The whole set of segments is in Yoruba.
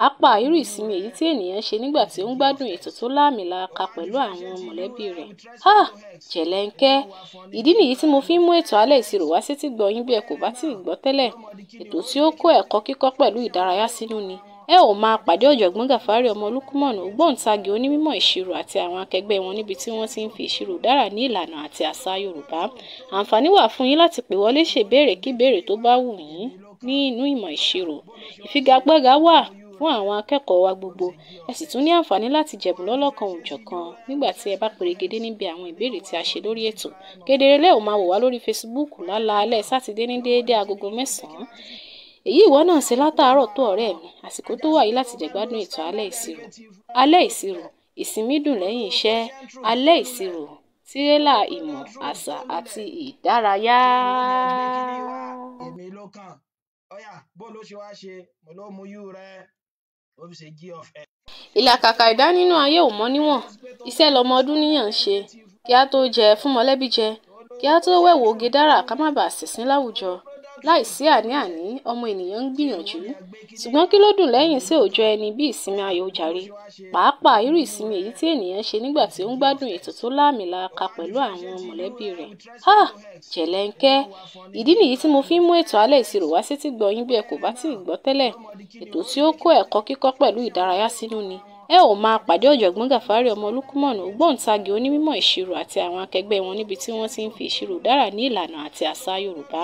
Pàápàá irú ìsinmi èyí tí ènìyàn ń ṣe nígbà tí ó ń gbádùn ètò tó láàmìlaaka pẹ̀lú àwọn mọ̀lẹ́bí rẹ̀. Háà! Jẹ̀lẹ́ńkẹ́. Ìdí nìyí tí mo fi ń mú ètò Alẹ́ Ìṣirò wá sétígbọ̀ọ́ yín bí ẹ kò bá tíì gbọ́ tẹ́lẹ̀. Ètò tí ó kó ẹ̀kọ́ kíkọ́ pẹ̀lú ìdárayá sínú ni. Ẹ ó máa pàdé Ọ̀jọ̀gbọ́n Gàfárì ọmọ Lúkúmọ̀nù, ògbóǹtagì onímọ̀ ìṣirò àti àwọn akẹgbẹ́ wọn níbi tí wọ́n ti ń fi ìṣirò dára ní ìlànà àti àṣà Yorùbá. Àǹfààní wà fún yín láti pè wọlé ṣèbéèrè kíbéèrè tó bá wù yín nínú ìmọ̀ ìṣirò. Ìfigagbága wà fún àwọn akẹ́kọ̀ọ́ wa gbogbo. Ẹ sì tún ní àǹfààní láti jẹ̀bùn lọ́lọ́kan-ò-jọ̀kan nígbà tí ẹ bá perégedé níbi àwọn ìbéèrè tí a ṣe lórí ètò. Kedere lẹ ó máa wò wá lórí fesibúùkù lálaalẹ́ Sátidé ní déédé agogo 9. Èyí ìwọ náà ṣe látàárọ̀ tó ọ̀rẹ́ mi, àsìkò tó wàyí láti jẹ̀gbádùn ètò Alẹ́ Ìṣirò. Alẹ́ Ìṣirò, ìsinmi dùn lẹ́yìn iṣẹ́. Alẹ́ Ìṣirò, tírélà ìmọ̀, àṣà àti ìdárayá. Èmi ló kàn. Óyá, bó ló ṣe wá ṣe? Mo ló mú u rẹ, ó fi ṣe g of x. Ìlàkàkà ẹ̀dá nínú ayé ò mọ níwọ̀n, iṣẹ́ lọmọ Ọdúníyàn ń ṣe, kí á tó jẹ fún mọ̀lẹ́bí jẹ, kí á tó wẹ̀wù oge dárà ká má baà ṣẹ̀sín láwùjọ. Láìsí àní-àní, ọmọ ènìyàn ń gbìyànjú. Ṣùgbọ́n kí ló dùn lẹ́yìn iṣẹ́ òòjọ́ ẹni bí ìsinmi ayọ̀ jàre? Pàápàá irú ìsinmi èyí tí ènìyàn ń ṣe nígbà tí ó ń gbádùn ètò tó láàmìlaaka pẹ̀lú àwọn mọ̀lẹ́bí rẹ̀. Háà! Jẹ̀lẹ́ńkẹ́. Ìdí nìyí tí mo fi ń mú ètò Alẹ́ Ìṣirò wá sétígbọ̀ọ́ yín bí ẹ kò bá tíì gbọ́ tẹ́lẹ̀. Ètò tí ó kó ẹ̀kọ́ kíkọ́ pẹ̀lú ìdárayá sínú ni. Ẹ ó máa pàdé Ọ̀jọ̀gbọ́n Gàfárì ọmọ Lúkúmọ̀nù, ògbóǹtagì onímọ̀ ìṣirò àti àwọn akẹgbẹ́ wọn níbi tí wọ́n ti ń fi ìṣirò dára ní ìlànà àti àṣà Yorùbá.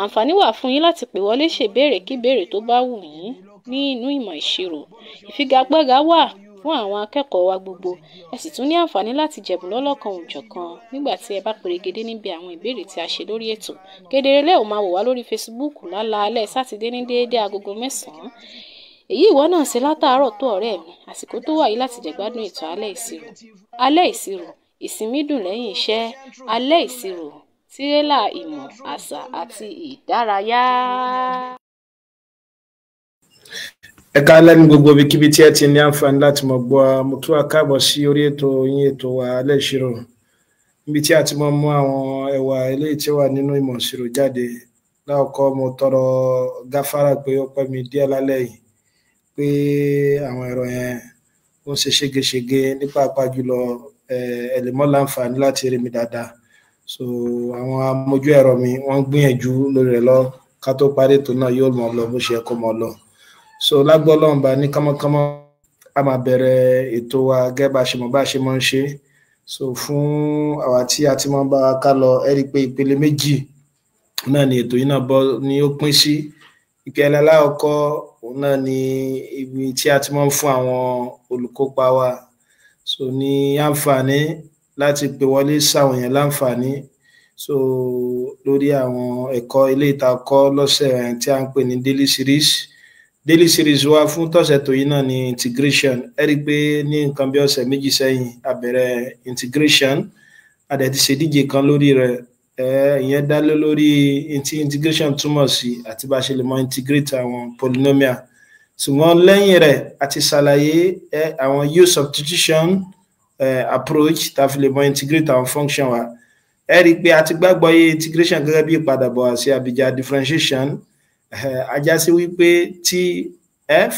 Àǹfààní wà fún yín láti pè wọlé ṣèbéèrè kíbéèrè tó bá wù yín nínú ìmọ̀ ìṣirò. Ìfigagbága wà fún àwọn akẹ́kọ̀ọ́ wa gbogbo. Ẹ sì tún ní àǹfààní láti jẹ̀bùn lọ́lọ́kan-ò-jọ̀kan nígbà tí ẹ bá perégedé níbi àwọn ìbéèrè tí a ṣe lórí ètò. Kedere lẹ ó máa wò wá lórí fesibúùkù lálaalẹ́ Sátidé ní déédé agogo 9. Èyí ìwọ náà ṣe látàárọ̀ tó ọ̀rẹ́ mi, àsìkò tó wàyí láti jẹ̀gbádùn ètò Alẹ́ Ìṣirò. Alẹ́ Ìṣirò, ìsinmi dùn lẹ́yìn iṣẹ́. Alẹ́ Ìṣirò, tírélà ìmọ̀, àṣà àti ìdárayá. Ẹ káalẹ́ ní gbogbo ibikíbi tí ẹ ti ní àǹfààní láti mọ̀ gbọ́ wa. Mo kí wa káàbọ̀ sí orí ètò yín, ètò wa Alẹ́ Ìṣirò, níbi tí a ti mọ̀ mú àwọn ẹwà eléyìí tí ó wà nínú ìmọ̀ ìṣirò jáde. Lákọ̀ọ́kọ́, mo tọrọ gáfárà pé ó pẹ́ mi díẹ̀ lálẹ́ yìí, pé àwọn ẹ̀rọ yẹn ó ń ṣe ségesège ní pàápàá jùlọ ẹ lè mọ́ láǹfààní láti rí mi dáadáa. So àwọn amójú ẹ̀rọ mi wọ́n ń gbìyànjú lórí rẹ̀ lọ, ká tó parí ètò náà yóò mọ̀ lọ bó ṣe yẹ kó mọ̀ lọ. So lágbọ́ Ọlọ́run bá ní kánmọ́kánmọ́, a máa bẹ̀rẹ̀ ètò wa gẹ́gẹ́ bá a ṣe mọ̀ bá a ṣe máa ń ṣe. So fún àwa tí a ti máa ń bá wa ká lọ, ẹ rí i pé ìpele méjì náà ni ètò yìí náà bọ́ ni ó pín sí. Ìpele alákọ̀ọ́kọ́ òun náà ni ibi tí a ti máa ń fún àwọn olùkópa wa so ní àǹfààní láti pè wọlé sáwọn èèyàn láǹfààní so lórí àwọn ẹ̀kọ́ ilé ìta kọ́ lọ́sẹ̀ tí a ń pè ní daily series. Daily series wa fún tọ̀sẹ̀ tó yìí náà ni integration. Ẹ rí i pé ní nǹkan bí ọ̀sẹ̀ 2 sẹ́yìn a bẹ̀rẹ̀ integration, a dẹ̀ ti ṣèdíje kan lórí rẹ̀. Ìyẹn dá lé lórí tí integration túmọ̀ sí àti bá a ṣe lè mọ integrate àwọn polynomial. Ṣùgbọ́n lẹ́yìn rẹ̀ a ti ṣàlàyé àwọn use substitution approach tá a fi lè mọ integrate àwọn function wa. Ẹ rí i pé a ti gbàgbọ́ yé integration gẹ́gẹ́ bí ìpadàbọ̀ àti àbíjà differentiation. A já sí wípé tí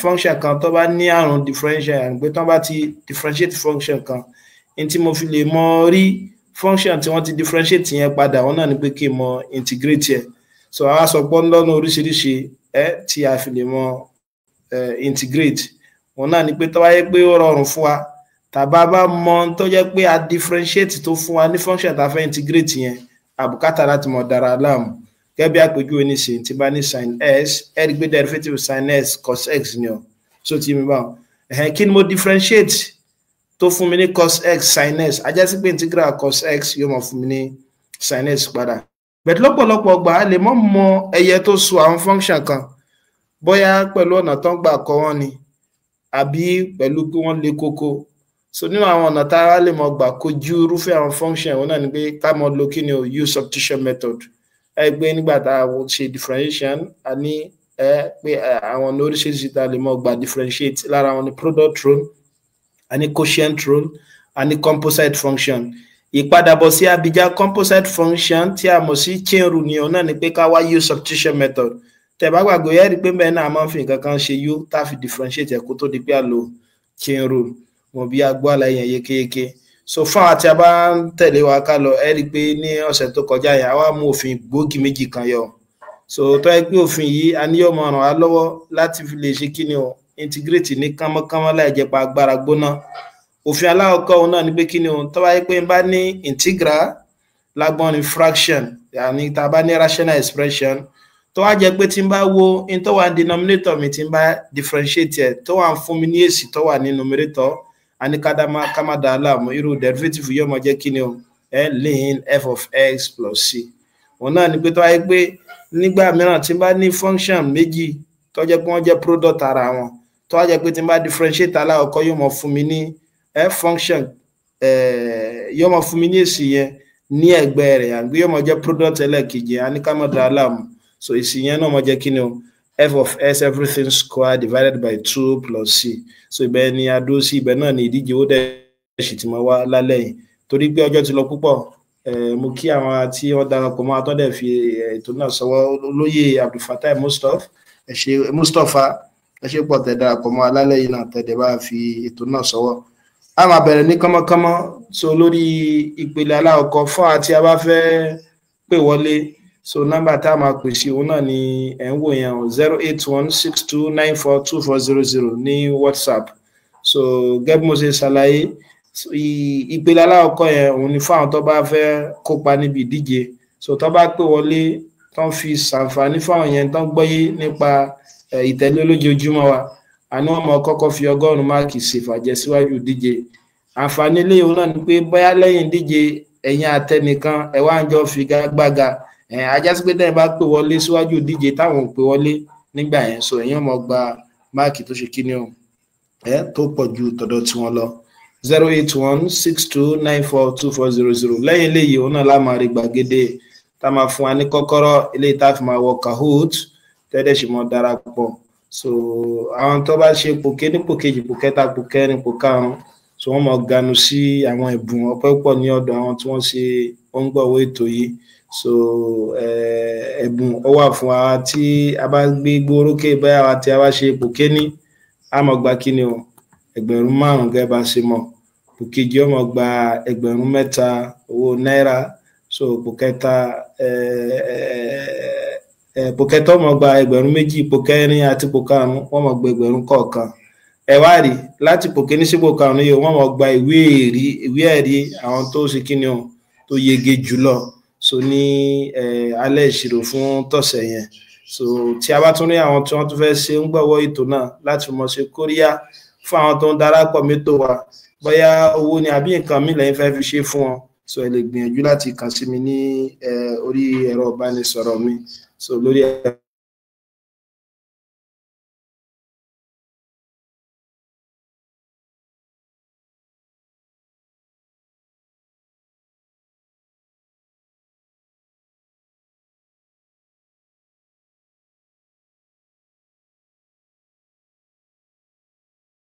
function kan tó bá ní àrùn differential, pé tó bá ti differentiate function kan, ní tí mo fi lè mọ rí function tí wọ́n ti differentiate yẹn padà, wọn náà ni pé kí n mọ integrate yẹn. So àwa sọ pé lọ́nà oríṣiríṣi tí a fi lè mọ integrate, wọn náà ni pé tó bá yẹ pé ó rọrùn fún wa, tàbá bá mọ tó jẹ́ pé a differentiate tó fún wa ní function tá a fẹ́ integrate yẹn, àbùkátà láti mọ̀ dára láàmú. Gẹ́gẹ́ bí àpèjúwe nísìnyí, tí bá ní sin x, ẹ rí i pé derivative sin x cos x ni o. So ti mi báwọn, kí ni mo differentiate tó fún mi ní cos x? Sin x. A já sí pé integral cos x yóò máa fún mi ní sin x padà. Bẹ̀tẹ̀ lọ́pọ̀lọpọ̀ gbà, á lè mọ̀ mọ ẹyẹ tó so àwọn function kan, bóyá pẹ̀lú ọ̀nà tó ń gbà kọ́ wọ́n ni àbí pẹ̀lú pé wọ́n le koko. So nínú àwọn ọ̀nà tá a lè mọ̀ gbà kojú irúfẹ́ àwọn function òun náà ni pé ká mọ̀ lo kí ni o? Use substitution method. Ẹ gbé nígbà tá a ṣe differentiation, a ní ẹ pé àwọn ọ̀nà oríṣiríṣi tá a lè mọ̀ gbà differentiate. Lára wọn ni product rule, a ní quotient rule, a ní composite function. Ìpadàbọ̀ sí abijá composite function tí a mọ̀ sí chain rule ni òun náà ni pé ká wá use substitution method. Tẹ́ bá gbàgbé, ẹ rí i pé bẹ́ẹ̀ náà a máa ń fi nǹkan kan ṣe u tá a fi differentiate ẹ̀ kó tó di pé a lo chain rule. Mo bí a gbọ́ àlàyé yẹn yékéyéké. So fún àwọn tí a bá ń tẹ̀lé wa ká lọ, ẹ rí i pé ní ọ̀sẹ̀ tó kọjá yẹn, a wá mú òfin gbòógì méjì kan yọ. So tó yẹ pé òfin yìí a ní yóò máa ràn wá lọ́wọ́ láti fi lè ṣe kíni o, integrate ní kánmọ́kánmọ́ láì jẹ́ pa agbára gbóná. Òfin alákọ̀ọ́kọ́ òun náà ni pé kíni o, tó bá yẹ pé n bá ní integral lágbọ́n ní fraction, yàní tá a bá ní rational expression, tó wá jẹ́ pé tí n bá wo in tó wà ní denominator mi, tí n bá differentiate ẹ̀, tó wà ń fún mi ní èsì tó wà ní numerator, a ní ká má dà á láàmú. Irú derivative yóò máa jẹ́ kíni o, ln f of x plus c. Òun náà ni pé tó wáyé pé nígbà mìíràn tí n bá ní function méjì tó jẹ́ pé wọ́n jẹ́ product ara wọn, tó wá jẹ́ pé tí n bá differentiate alákọ̀ọ́kọ́, yóò máa fún mi ní function, yóò máa fún mi ní èsì yẹn ní ẹ̀gbẹ́ rẹ̀, àbí yóò máa jẹ́ product ẹlẹ́ẹ̀kejì, a ní ká má dà á láàmú. So èsì yẹn náà máa jẹ́ kíni o, f of s everything square divided by two plus c. So ibẹ̀ ni a dúró sí, ibẹ̀ náà ni ìdíje ó dẹ̀ sì ti máa wá lálẹ́ yìí. Torí pé ọjọ́ ti lọ púpọ̀, mo kí àwọn tí wọ́n darapọ̀ mọ́ atọ́dẹ̀ fi ètò náà sọwọ́, olóyè Abdulfatai Mustapha, ẹ ṣé pọ̀ tẹ́ darapọ̀ mọ́ alálẹ́ yìí náà, tẹ́lẹ̀ bá fi ètò náà sọwọ́. A máa bẹ̀rẹ̀ ní kánmọ́kánmọ́. So lórí ìpele alákọ̀ọ́kọ́, fún àti a bá fẹ́ pè wọlé, so nọ́mbà tá a máa pè sí òun náà ni ẹ̀ ń wò yẹn o, 08162942400 ní WhatsApp. So gẹ́gẹ́ bí mo ṣe ṣàlàyé, ìpele alákọ̀ọ́kọ́ yẹn òun ni fún àwọn tó bá fẹ́ kópa níbi ìdíje. So tó bá pè wọlé, tó ń fi ṣàǹfààní fáwọn yẹn tó ń gbọ́yé nípa ìtẹ̀lé olójoojúmọ́ wa, àní wọn máa kọ́kọ́ fi 100 máàkì ṣèfàjẹ́ síwájú ìdíje. Àǹfààní eléyìí òun náà ni pé bóyá lẹ́yìn ìdíje ẹ̀yin àtẹnìkan ẹ̀ wá ń jọ figagbága, ajá sí pé tẹ́yìn bá pè wọlé síwájú ìdíje táwọn ò pè wọlé nígbà yẹn, so ẹ̀yin máa gba máàkì tó ṣe kíni o, tó pọ̀ ju tọ̀dọ̀ tiwọn lọ. 08162942400. Lẹ́yìn eléyìí òun náà la máa rí gbàgede tá a máa fún wa ní kọ́kọ́rọ́ eléyìí tá a fi máa wọ Kahoot tẹ́lẹ̀ sì mọ́ darapọ̀. So àwọn tó bá ṣe ipò kéní, ipò kejì, ipò kẹta, ipò kẹrin, ipò karùn-ún, so wọ́n máa ganu sí àwọn ẹ̀bùn ọpẹ́ pọ̀ ní ọ̀dọ̀ àwọn tí wọ́n ṣe ó ń gbọ̀wọ́ ètò yìí. So ẹ̀bùn ó wà fún wa tí a bá gbé gbórókè, báyà wa tí a bá ṣe ipò kéní, a máa gba kíni o, 5,000 gẹ́gẹ́ bá ṣe mọ̀. Ipò kejì ó máa gba 3,000 owó náírà. So ipò kẹta, ipò kẹta ó máa gba 2,000, ipò kẹrin àti ipò karùn-ún wọ́n máa gba 1,000 kọ̀ọ̀kan. Ẹ wá rí láti ipò kéní sí ipò karùn-ún yìí, wọ́n máa gba ìwé ẹ̀rí àwọn tó ṣe kíni o, tó yege jùlọ. So ní alẹ́ ìṣirò fún tọ̀sẹ̀ yẹn. So tí a bá tún rí àwọn tí wọ́n tún fẹ́ ṣe ń gbọ̀wọ́ ètò náà láti mọ̀ ṣe kóríyá fún àwọn tó ń darapọ̀ mẹ́tò wa, bóyá owó ni àbí nǹkan mi lẹ́yìn fẹ́ fi ṣe fún wọn, so ẹ lè gbìyànjú láti kàn sí mi ní orí ẹ̀rọ ìbánisọ̀rọ̀ mi. So lórí ẹ̀rọ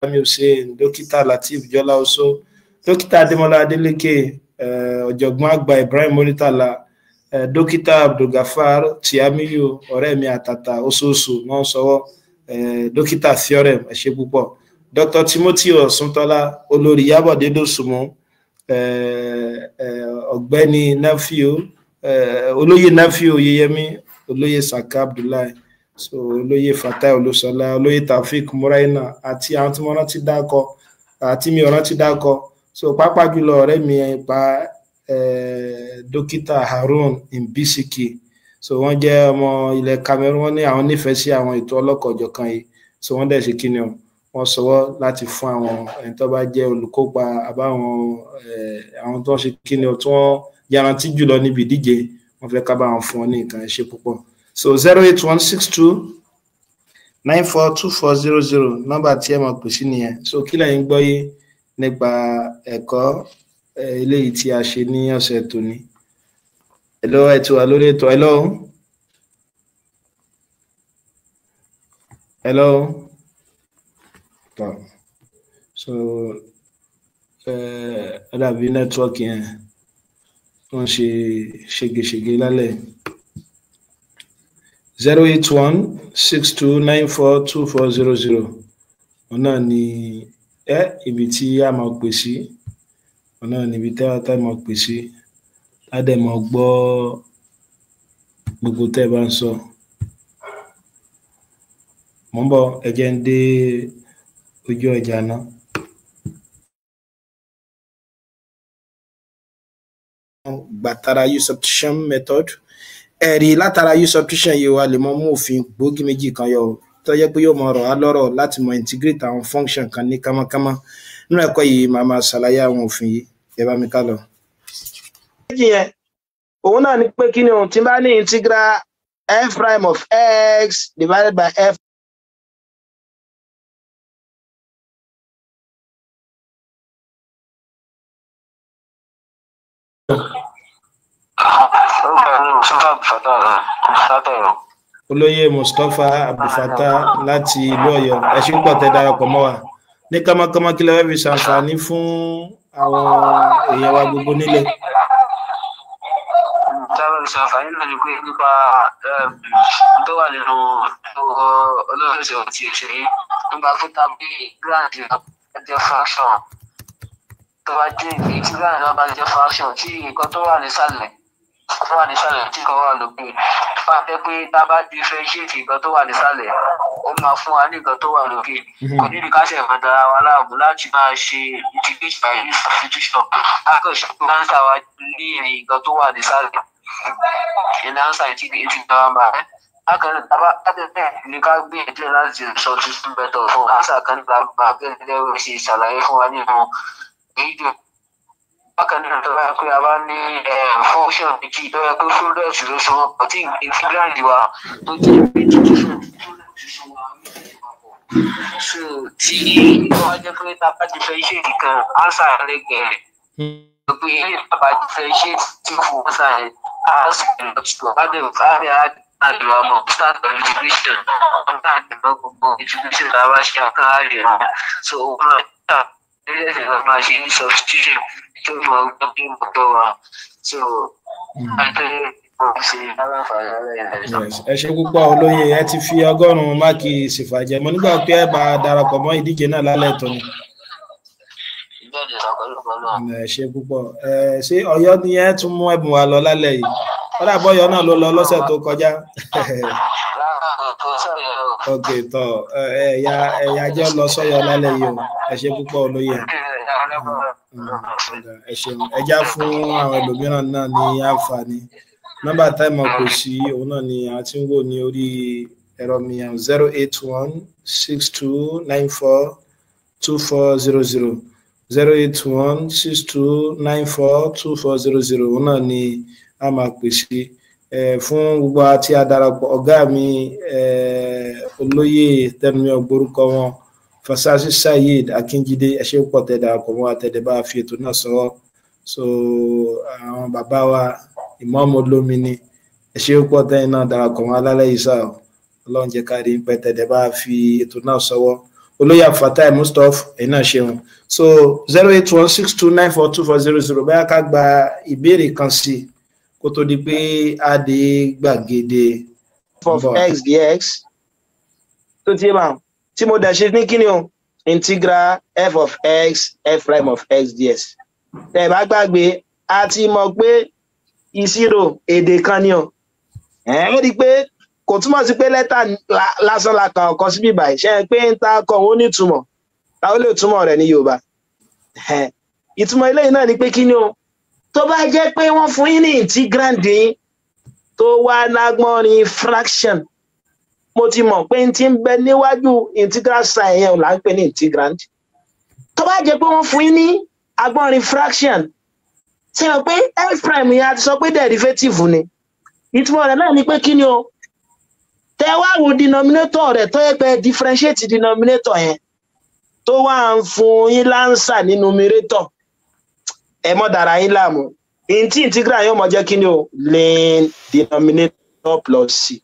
Hussein, dókítà Lateef Jọlá Oṣó, dókítà Adémọ́lá Adélékè, ọ̀jọ̀gbọ́n àgbà Ibrahim Muritala, dókítà Abdulgafar Tiamiyu, ọ̀rẹ́ mi àtàtà oṣooṣù wọ́n sọwọ́, dókítà Theorem, ẹ ṣé púpọ̀, Dr. Timothy Ọ̀ṣuntọ́lá, olórí Yábọ̀dé Dòsùnmú, ọ̀gbẹ́ni Nafiu, olóyè Nafiu Oyeyemi, olóyè Saka Abdullahi, so olóyè Fatai Olúṣọlá, olóyè Taofik Muraina, àti àwọn tí mo rántí dákọ àti mi ò rántí dákọ. So pàápàá jùlọ ọ̀rẹ́ mi pa dókítà Harun Mbisiki, so wọ́n jẹ́ ọmọ ilẹ̀ Cameroon, wọ́n ní àwọn nífẹ̀ẹ́ sí àwọn ètò ọlọ́kọ̀ọ́jọ̀kan yìí. So wọ́n dẹ̀ ṣe kíni o, wọ́n sọwọ́ láti fún àwọn ẹni tó bá jẹ́ olùkópa àbáwọn àwọn tó ń ṣe kíni o, tí wọ́n yarantí jùlọ níbi ìdíje, wọ́n fẹ́ ká bá wọn fún wọn ní nǹkan. Ẹ ṣé púpọ̀. So 08162942400 nọ́mbà tí ẹ máa pè sí nìyẹn. So kí lẹ̀yin gbọ́ yé nípa ẹ̀kọ́ eléyìí tí a ṣe ní ọ̀sẹ̀ tòní? Hello, ẹ ti wà lórí ètò. Hello. Hello. So ẹ dàbí nẹ́tíwọ́ọ̀kì yẹn wọ́n ṣe ṣégeṣége lálẹ́. 08162942400 òun náà ni ibi tí a máa pè sí, òun náà ni ibi tí a máa pè sí, á dẹ̀ máa gbọ́ gbogbo tẹ́ ẹ bá ń sọ. Mò ń bọ̀, ẹ jẹ́ ń dé ojú ọjà náà. Gbàtara u substitution method, ẹ̀rí látara u substitution yìí wa lè mọ mú òfin gbòógì méjì kan yọ tó jẹ́ pé yóò mọ rọ̀ á lọ́rọ̀ láti mọ integrate àwọn function kan ní kámákámá. Nínú ẹ̀kọ́ yìí màá máa ṣàlàyé àwọn òfin yìí, ẹ bá mi ká lọ. Méjì yẹn òun náà ni pé kí ni òun tí bá ní integral f prime of x divided by f. Olóyè Mustapha Abdulfatah láti ìlú Ọ̀yọ́, ẹ ṣé púpọ̀ tẹ́ darapọ̀ mọ́ wa ní kámákámá. Kí lẹ fẹ́ fi ṣàǹfààní fún àwọn èèyàn wa gbogbo nílé? Táwọn ìṣàǹfààní náà ni pé nípa tó wà nínú olóòṣè tí ó ṣe yìí nípa pé tàbí grand jẹ́ fraction, tó bá jẹ́ tí grand náà bá jẹ́ fraction tí nǹkan tó wà nísàlẹ̀ tí nǹkan wà lókè, bá jẹ́ pé tá a bá differentiate nǹkan tó wà nísàlẹ̀, ó máa fún wa ní nǹkan tó wà lókè. Kò ní ká ṣe ẹ̀fọn dára wa láàmú láti máa ṣe integration by substitution. A kò ṣe pé ánsà wa ní nǹkan tó wà nísàlẹ̀ ìní ánsà integration máa rẹ̀. Bákan náà ní ká gbìyànjú láti substitution method fún ánsà kan nípa gẹ́gẹ́ bí ṣe ṣàlàyé fún wa nínú fídíò. Bákan náà tó bá yẹ pé a bá ní function méjì tó yẹ pé product ló so wọn pọ̀ tí integrand wa tó jẹ́ méjì tó so wọn papọ̀. So tí ó wá jẹ́ pé tá a bá differentiate kan answer lẹ́gbẹ̀ẹ́ rẹ̀ pé ilé tá a bá differentiate tí ó fún answer rẹ̀ answer rẹ̀ lọ́tọ̀ á dẹ̀ àdúrà mọ̀ start of integration ọ̀gá àdìmọ́ gbogbo integration tá a bá ṣe àkàn á rẹ̀ so ó máa tà ilé ẹ̀sìn kan máa ṣe ní substitution tó mọ̀ ọgbọ́n bí mo tọ́ wa so àti ṣe aláǹfààní aláìlẹ̀. Ẹ ṣé púpọ̀ olóyè, ẹ ti fi 100 máàkì ṣèfàjẹ. Mo nígbà pé ẹ bá darapọ̀ mọ́ ìdíje náà lálẹ́ tòní. Ẹ ṣé púpọ̀. Ṣé Ọ̀yọ́ ni ẹ tún mú ẹ̀bùn wa lọ lálẹ́ yìí? Ó dà bọ́ Ọ̀yọ́ náà ló lọ lọ́sẹ̀ tó kọjá. Ok, tọ ẹ̀yà jẹ́ lọ sọ́yọ́ lálẹ́ yìí o. Ẹ ṣé púpọ̀ olóyè. Ẹ ṣeun. Ẹ já fún àwọn ẹlòmíràn náà ní àǹfààní. Nọ́mbà táìmọ̀ kò sí, òun náà ni a ti ń wò ní orí ẹ̀rọ mi, 08162942400, 08162942400, òun náà ni a máa pè sí. Fún gbogbo àti adarapọ̀, ọ̀gá mi olóyè tẹnumí ọgbórúkọ wọn, Fasasi Saheed Akínjídé, ẹ ṣé púpọ̀ tẹ́ darapọ̀ mọ́ àtẹ̀dẹ̀ bá fi ètò náà sọ́wọ́. So àwọn bàbá wa ìmọ̀ọ́mù olómi ni, ẹ ṣé púpọ̀ tẹ́yìn náà darapọ̀ mọ́ alálẹ́ yìí sáà, Ọlọ́run jẹ́ ká rí pẹ́ tẹ̀dẹ̀ bá fi ètò náà sọ́wọ́. Olóyè Fatai Mustapha, ẹ̀yin náà ṣeun. So 08162942400, báyà ká gba ìbéèrè kan sí kó tó di pé a dé gbàgede. F of x dx tó ti bá tí mo dẹ̀ ṣe ní kíni o, integral f of x f prime of x dx. Tẹ́ ẹ bá gbàgbé, a ti mọ̀ pé ìṣirò èdè kan ni o. Ẹ rí i pé kò túmọ̀ sí pé lẹ́tà lásán la kàn kọ síbí báyìí, ṣe é pé ń ta kọ òun ní ìtumọ̀, táwọn lè túmọ̀ rẹ̀ ní Yorùbá. Ìtumọ̀ eléyìí náà ni pé kí ni o, tó bá jẹ́ pé wọ́n fún yín ní integrand yín tó wá lágbọ́nrin fraction, mo ti mọ̀ pé n ti ń bẹ níwájú integral sign yẹn là ń pè ní integrand. Tó bá jẹ́ pé wọ́n fún yín ní agbọ́nrin fraction, ṣe hàn pé f prime yẹn a ti sọ pé derivative ni, ìtumọ̀ rẹ̀ náà ni pé kí ni o, tẹ wá wo denominator rẹ̀ tó yẹ pé differentiate denominator yẹn tó wá ń fún yín lánsà ní numerator, ẹ mọ́ dára yín láàmú, ntí integral yóò mọ jẹ́ kí ni o, ln denominator plus c.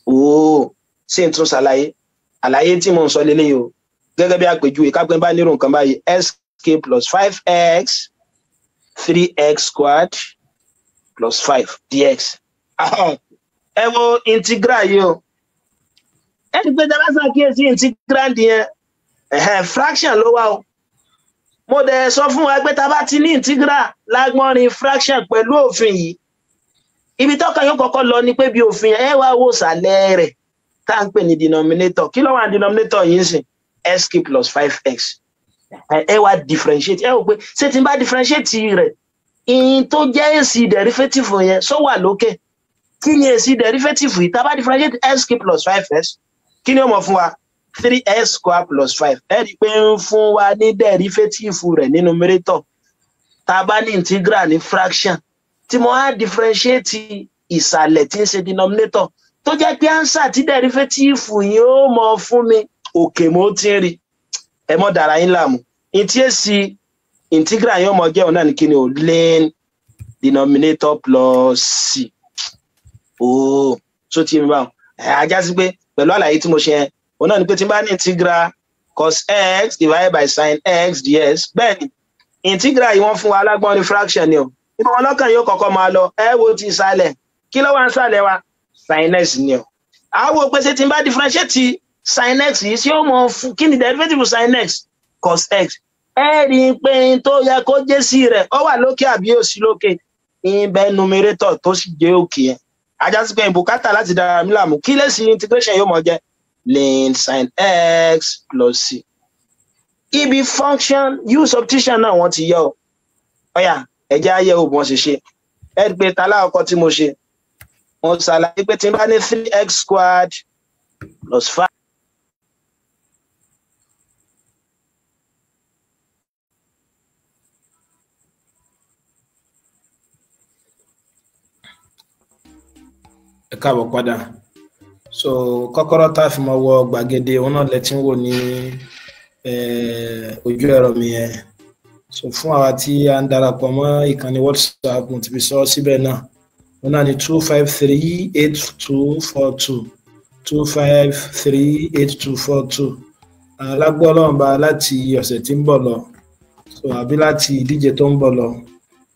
Ooo, ṣé n tún ṣàlàyé àlàyé tí mo ń sọ lélẹ́yìí o, gẹ́gẹ́ bí àpèjúwe kápẹ́ bá nírò nǹkan báyìí, sk plus 5x 3x squared plus 5 dx. Ẹ wo integral yìí o. Ẹ ti pé tá a bá ṣàkíyèsí integrand yẹn, fraction ló wà o. Mo dẹ̀ sọ fún wa pé tá a bá ti ní integral lágbọ́nrin fraction pẹ̀lú òfin yìí, ibi tọ́ka yóò kọ́kọ́ lọ ni pé bí òfin ẹ wá wò sàlẹ̀ rẹ̀ tá à ń pè ní denominator. Kí ló wà ní denominator yìí sìn? X cube plus 5x. Ẹ wá differentiate, ẹ wò pé ṣé tí n bá differentiate rẹ̀, ìyìn tó jẹ́ èsì derivative yẹn sọ wà lókè. Kí ni èsì derivative yìí? Tá a bá differentiate x cube plus 5x, kí ni ó mọ̀ fún wa? 3x square plus 5. Ẹ rí i pé ń fún wa ní derivative rẹ̀ ní numerator. Tá a bá ní integral ní fraction, tí mo á differentiate ìsàlẹ̀ tí ń ṣe denominator, tó jẹ́ pé answer tí derivative yìí ó mọ fún mi, òkè mo ti ń rí. Ẹ mọ́ dara yín láàmú. Ìtí èsì integral yóò mọ jẹ́ òun náà ní kíni o, ln denominator plus c. Ooo, tó ti mi báwọn. Ẹ ajá sí pé pẹ̀lú àlàyé tí mo ṣe yẹn, òun náà ni pé tí n bá ní integral cos x divided by sin x dx, bẹ́ẹ̀ ni integral yìí wọ́n fún wa alágbọ́n ní fraction ni o. Ibi wọn lọ́kàn yóò kọ́kọ́ máa lọ, ẹ wo ti ìsàlẹ̀. Kí ló wà ń sàlẹ̀ wa? Sin x ni o. Àwọn pé ṣé tí n bá differentiate sin x yìí, ṣé ó mọ fún kí ni derivative sin x? Cos x. Ẹ rí i pé n tó yẹ kó jẹ́ sí rẹ̀, ó wà lókè àbí ó sí lókè? Ibẹ̀ numerator tó sì jẹ́ òkè yẹn. Ajá sí pé ìbùkátà láti dára mi láàmú. Kí lè sí integration yóò mọ jẹ́? Ln sin x plus c. Ibi function u substitution náà wọ́n ti yọ ọ. Ọ̀yà, ẹ̀jẹ̀ ayé ò bọ́n ṣe ṣe. Ẹ rí i pé talákọ̀ọ́kọ́ tí mo ṣe, mo ṣàlàyé pé tí n bá ní 3x squared plus 5. Ẹ káàbọ̀ padà. So kọ́kọ́rọ́ tá a fi mọ wọ gbàgede òun náà lẹ ti ń wò ní ojú ẹ̀rọ mi yẹn. So fún àwa tí a ń darapọ̀ mọ́ ìkànnì WhatsApp, mo ti fi sọ síbẹ̀ náà, òun náà ní 2538242, 2538242. Alágbó ọlọ́run bá láti ọ̀sẹ̀ tí ń bọ̀ lọ, so àbí láti ìdíje tó ń bọ̀ lọ,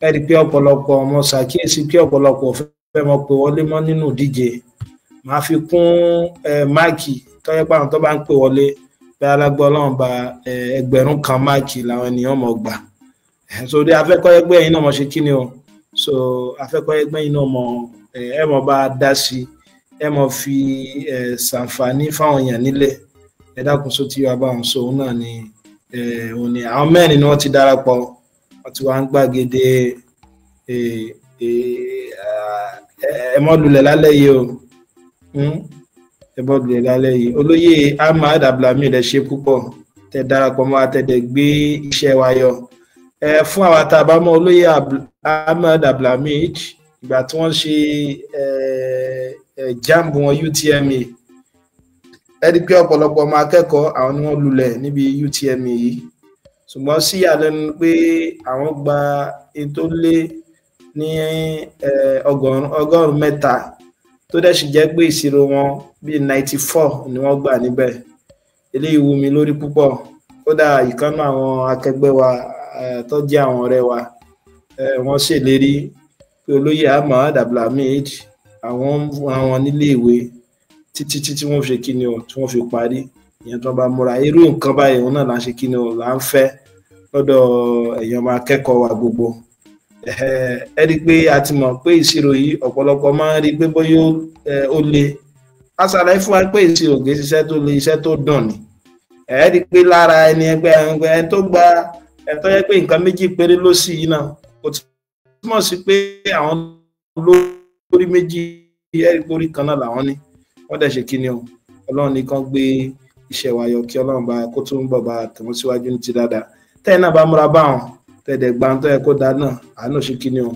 ẹ rí i pé ọ̀pọ̀lọpọ̀ ọmọ ṣàkíyèsí pé ọ̀pọ̀lọpọ̀ fẹ́ mọ̀ pé wọlé mọ́ nínú ìdíje. Màá fi kún máàkì tọ́yẹ́ pé àwọn tó bá ń pè wọlé bí alágbó ọlọ́run bá 1000 máàkì làwọn ènìyàn mọ̀ gbà. So bí afẹ́kọ́yẹ́gbẹ́ yìí náà mọ̀ ṣe kí ni o, so afẹ́kọ́yẹ́gbẹ́ yìí náà mọ̀ ẹ mọ̀ bá dá sí, ẹ mọ̀ fi ṣàǹfààní fáwọn èèyàn nílẹ̀. Ẹ dákun, só tí wàá bá wọn so òun náà ni òun ni àwọn mẹ́rin ni wọ́n ti darapọ̀, wọ́n ti wá ń gbàgede. Ẹ mọ́ lulẹ̀ lálẹ́ yìí o, ẹ mọ́ lulẹ̀ lálẹ́ yìí. Olóyè Ahmad Abdulhamid, ẹ ṣe púpọ̀ tẹ darapọ̀ mọ́ àtẹ̀dẹ̀ gbé iṣẹ́ wa yọ. Ẹ fún àwa tá a bá mọ̀ olóyè Ahmad Abdulhamid, ìgbà tí wọ́n ṣe JAMB wọn UTME, ẹ rí i pé ọ̀pọ̀lọpọ̀ ọmọ akẹ́kọ̀ọ́ àwọn ni wọ́n lulẹ̀ níbi UTME yìí, ṣùgbọ́n sí ìyàlẹ́nu pé àwọn gba ètò lé ní 300, tó dẹ̀ sì jẹ́ pé ìṣirò wọn bíi 94 ni wọ́n gbà níbẹ̀. Eléyìí wú mi lórí púpọ̀. Kódà ìkànnì àwọn akẹgbẹ́ wa tó jẹ́ àwọn ọ̀rẹ́ wa, wọ́n ṣèlérí pé olóyè Ahmad Abdulhamid àwọn nílé ìwé títí títí wọ́n fi ṣe kíni o, tí wọ́n fi parí. Ìyẹn tó bá múra irú nǹkan báyìí, òun náà là ń ṣe kíni o, là ń fẹ́ lọ́dọ̀ èèyàn máa kẹ́kọ̀ọ́ wa gbogbo. Ẹ rí i pé a ti mọ̀ pé ìṣirò yìí ọ̀pọ̀lọpọ̀ máa ń rí i pé bóyá ó le. A ṣàlàyé fún wa pé ìṣirò kì í ṣiṣẹ́ tó le, iṣẹ́ tó dùn ni. Ẹ rí i pé lára ẹni ẹgbẹ́ ẹni tó gba ẹ tó yẹ pé nǹkan méjì péré ló sì yìí náà, kò túmọ̀ sí pé àwọn lórí méjì. Ẹ rí i pé orí kan náà làwọn ní, wọ́n dẹ̀ ṣe kí ni o, ọlọ́run nìkan gbé iṣẹ́ wa yọ, kí ọlọ́run bá kó tó ń bọ̀ bá tẹ̀wọ́n síwájú ní ti dáadáa. Tẹ́yìn náà bá múra báwọn tẹ̀dẹ̀ gbàǹtọ́ ẹ kó dáa náà, àánú ṣe kí ni o,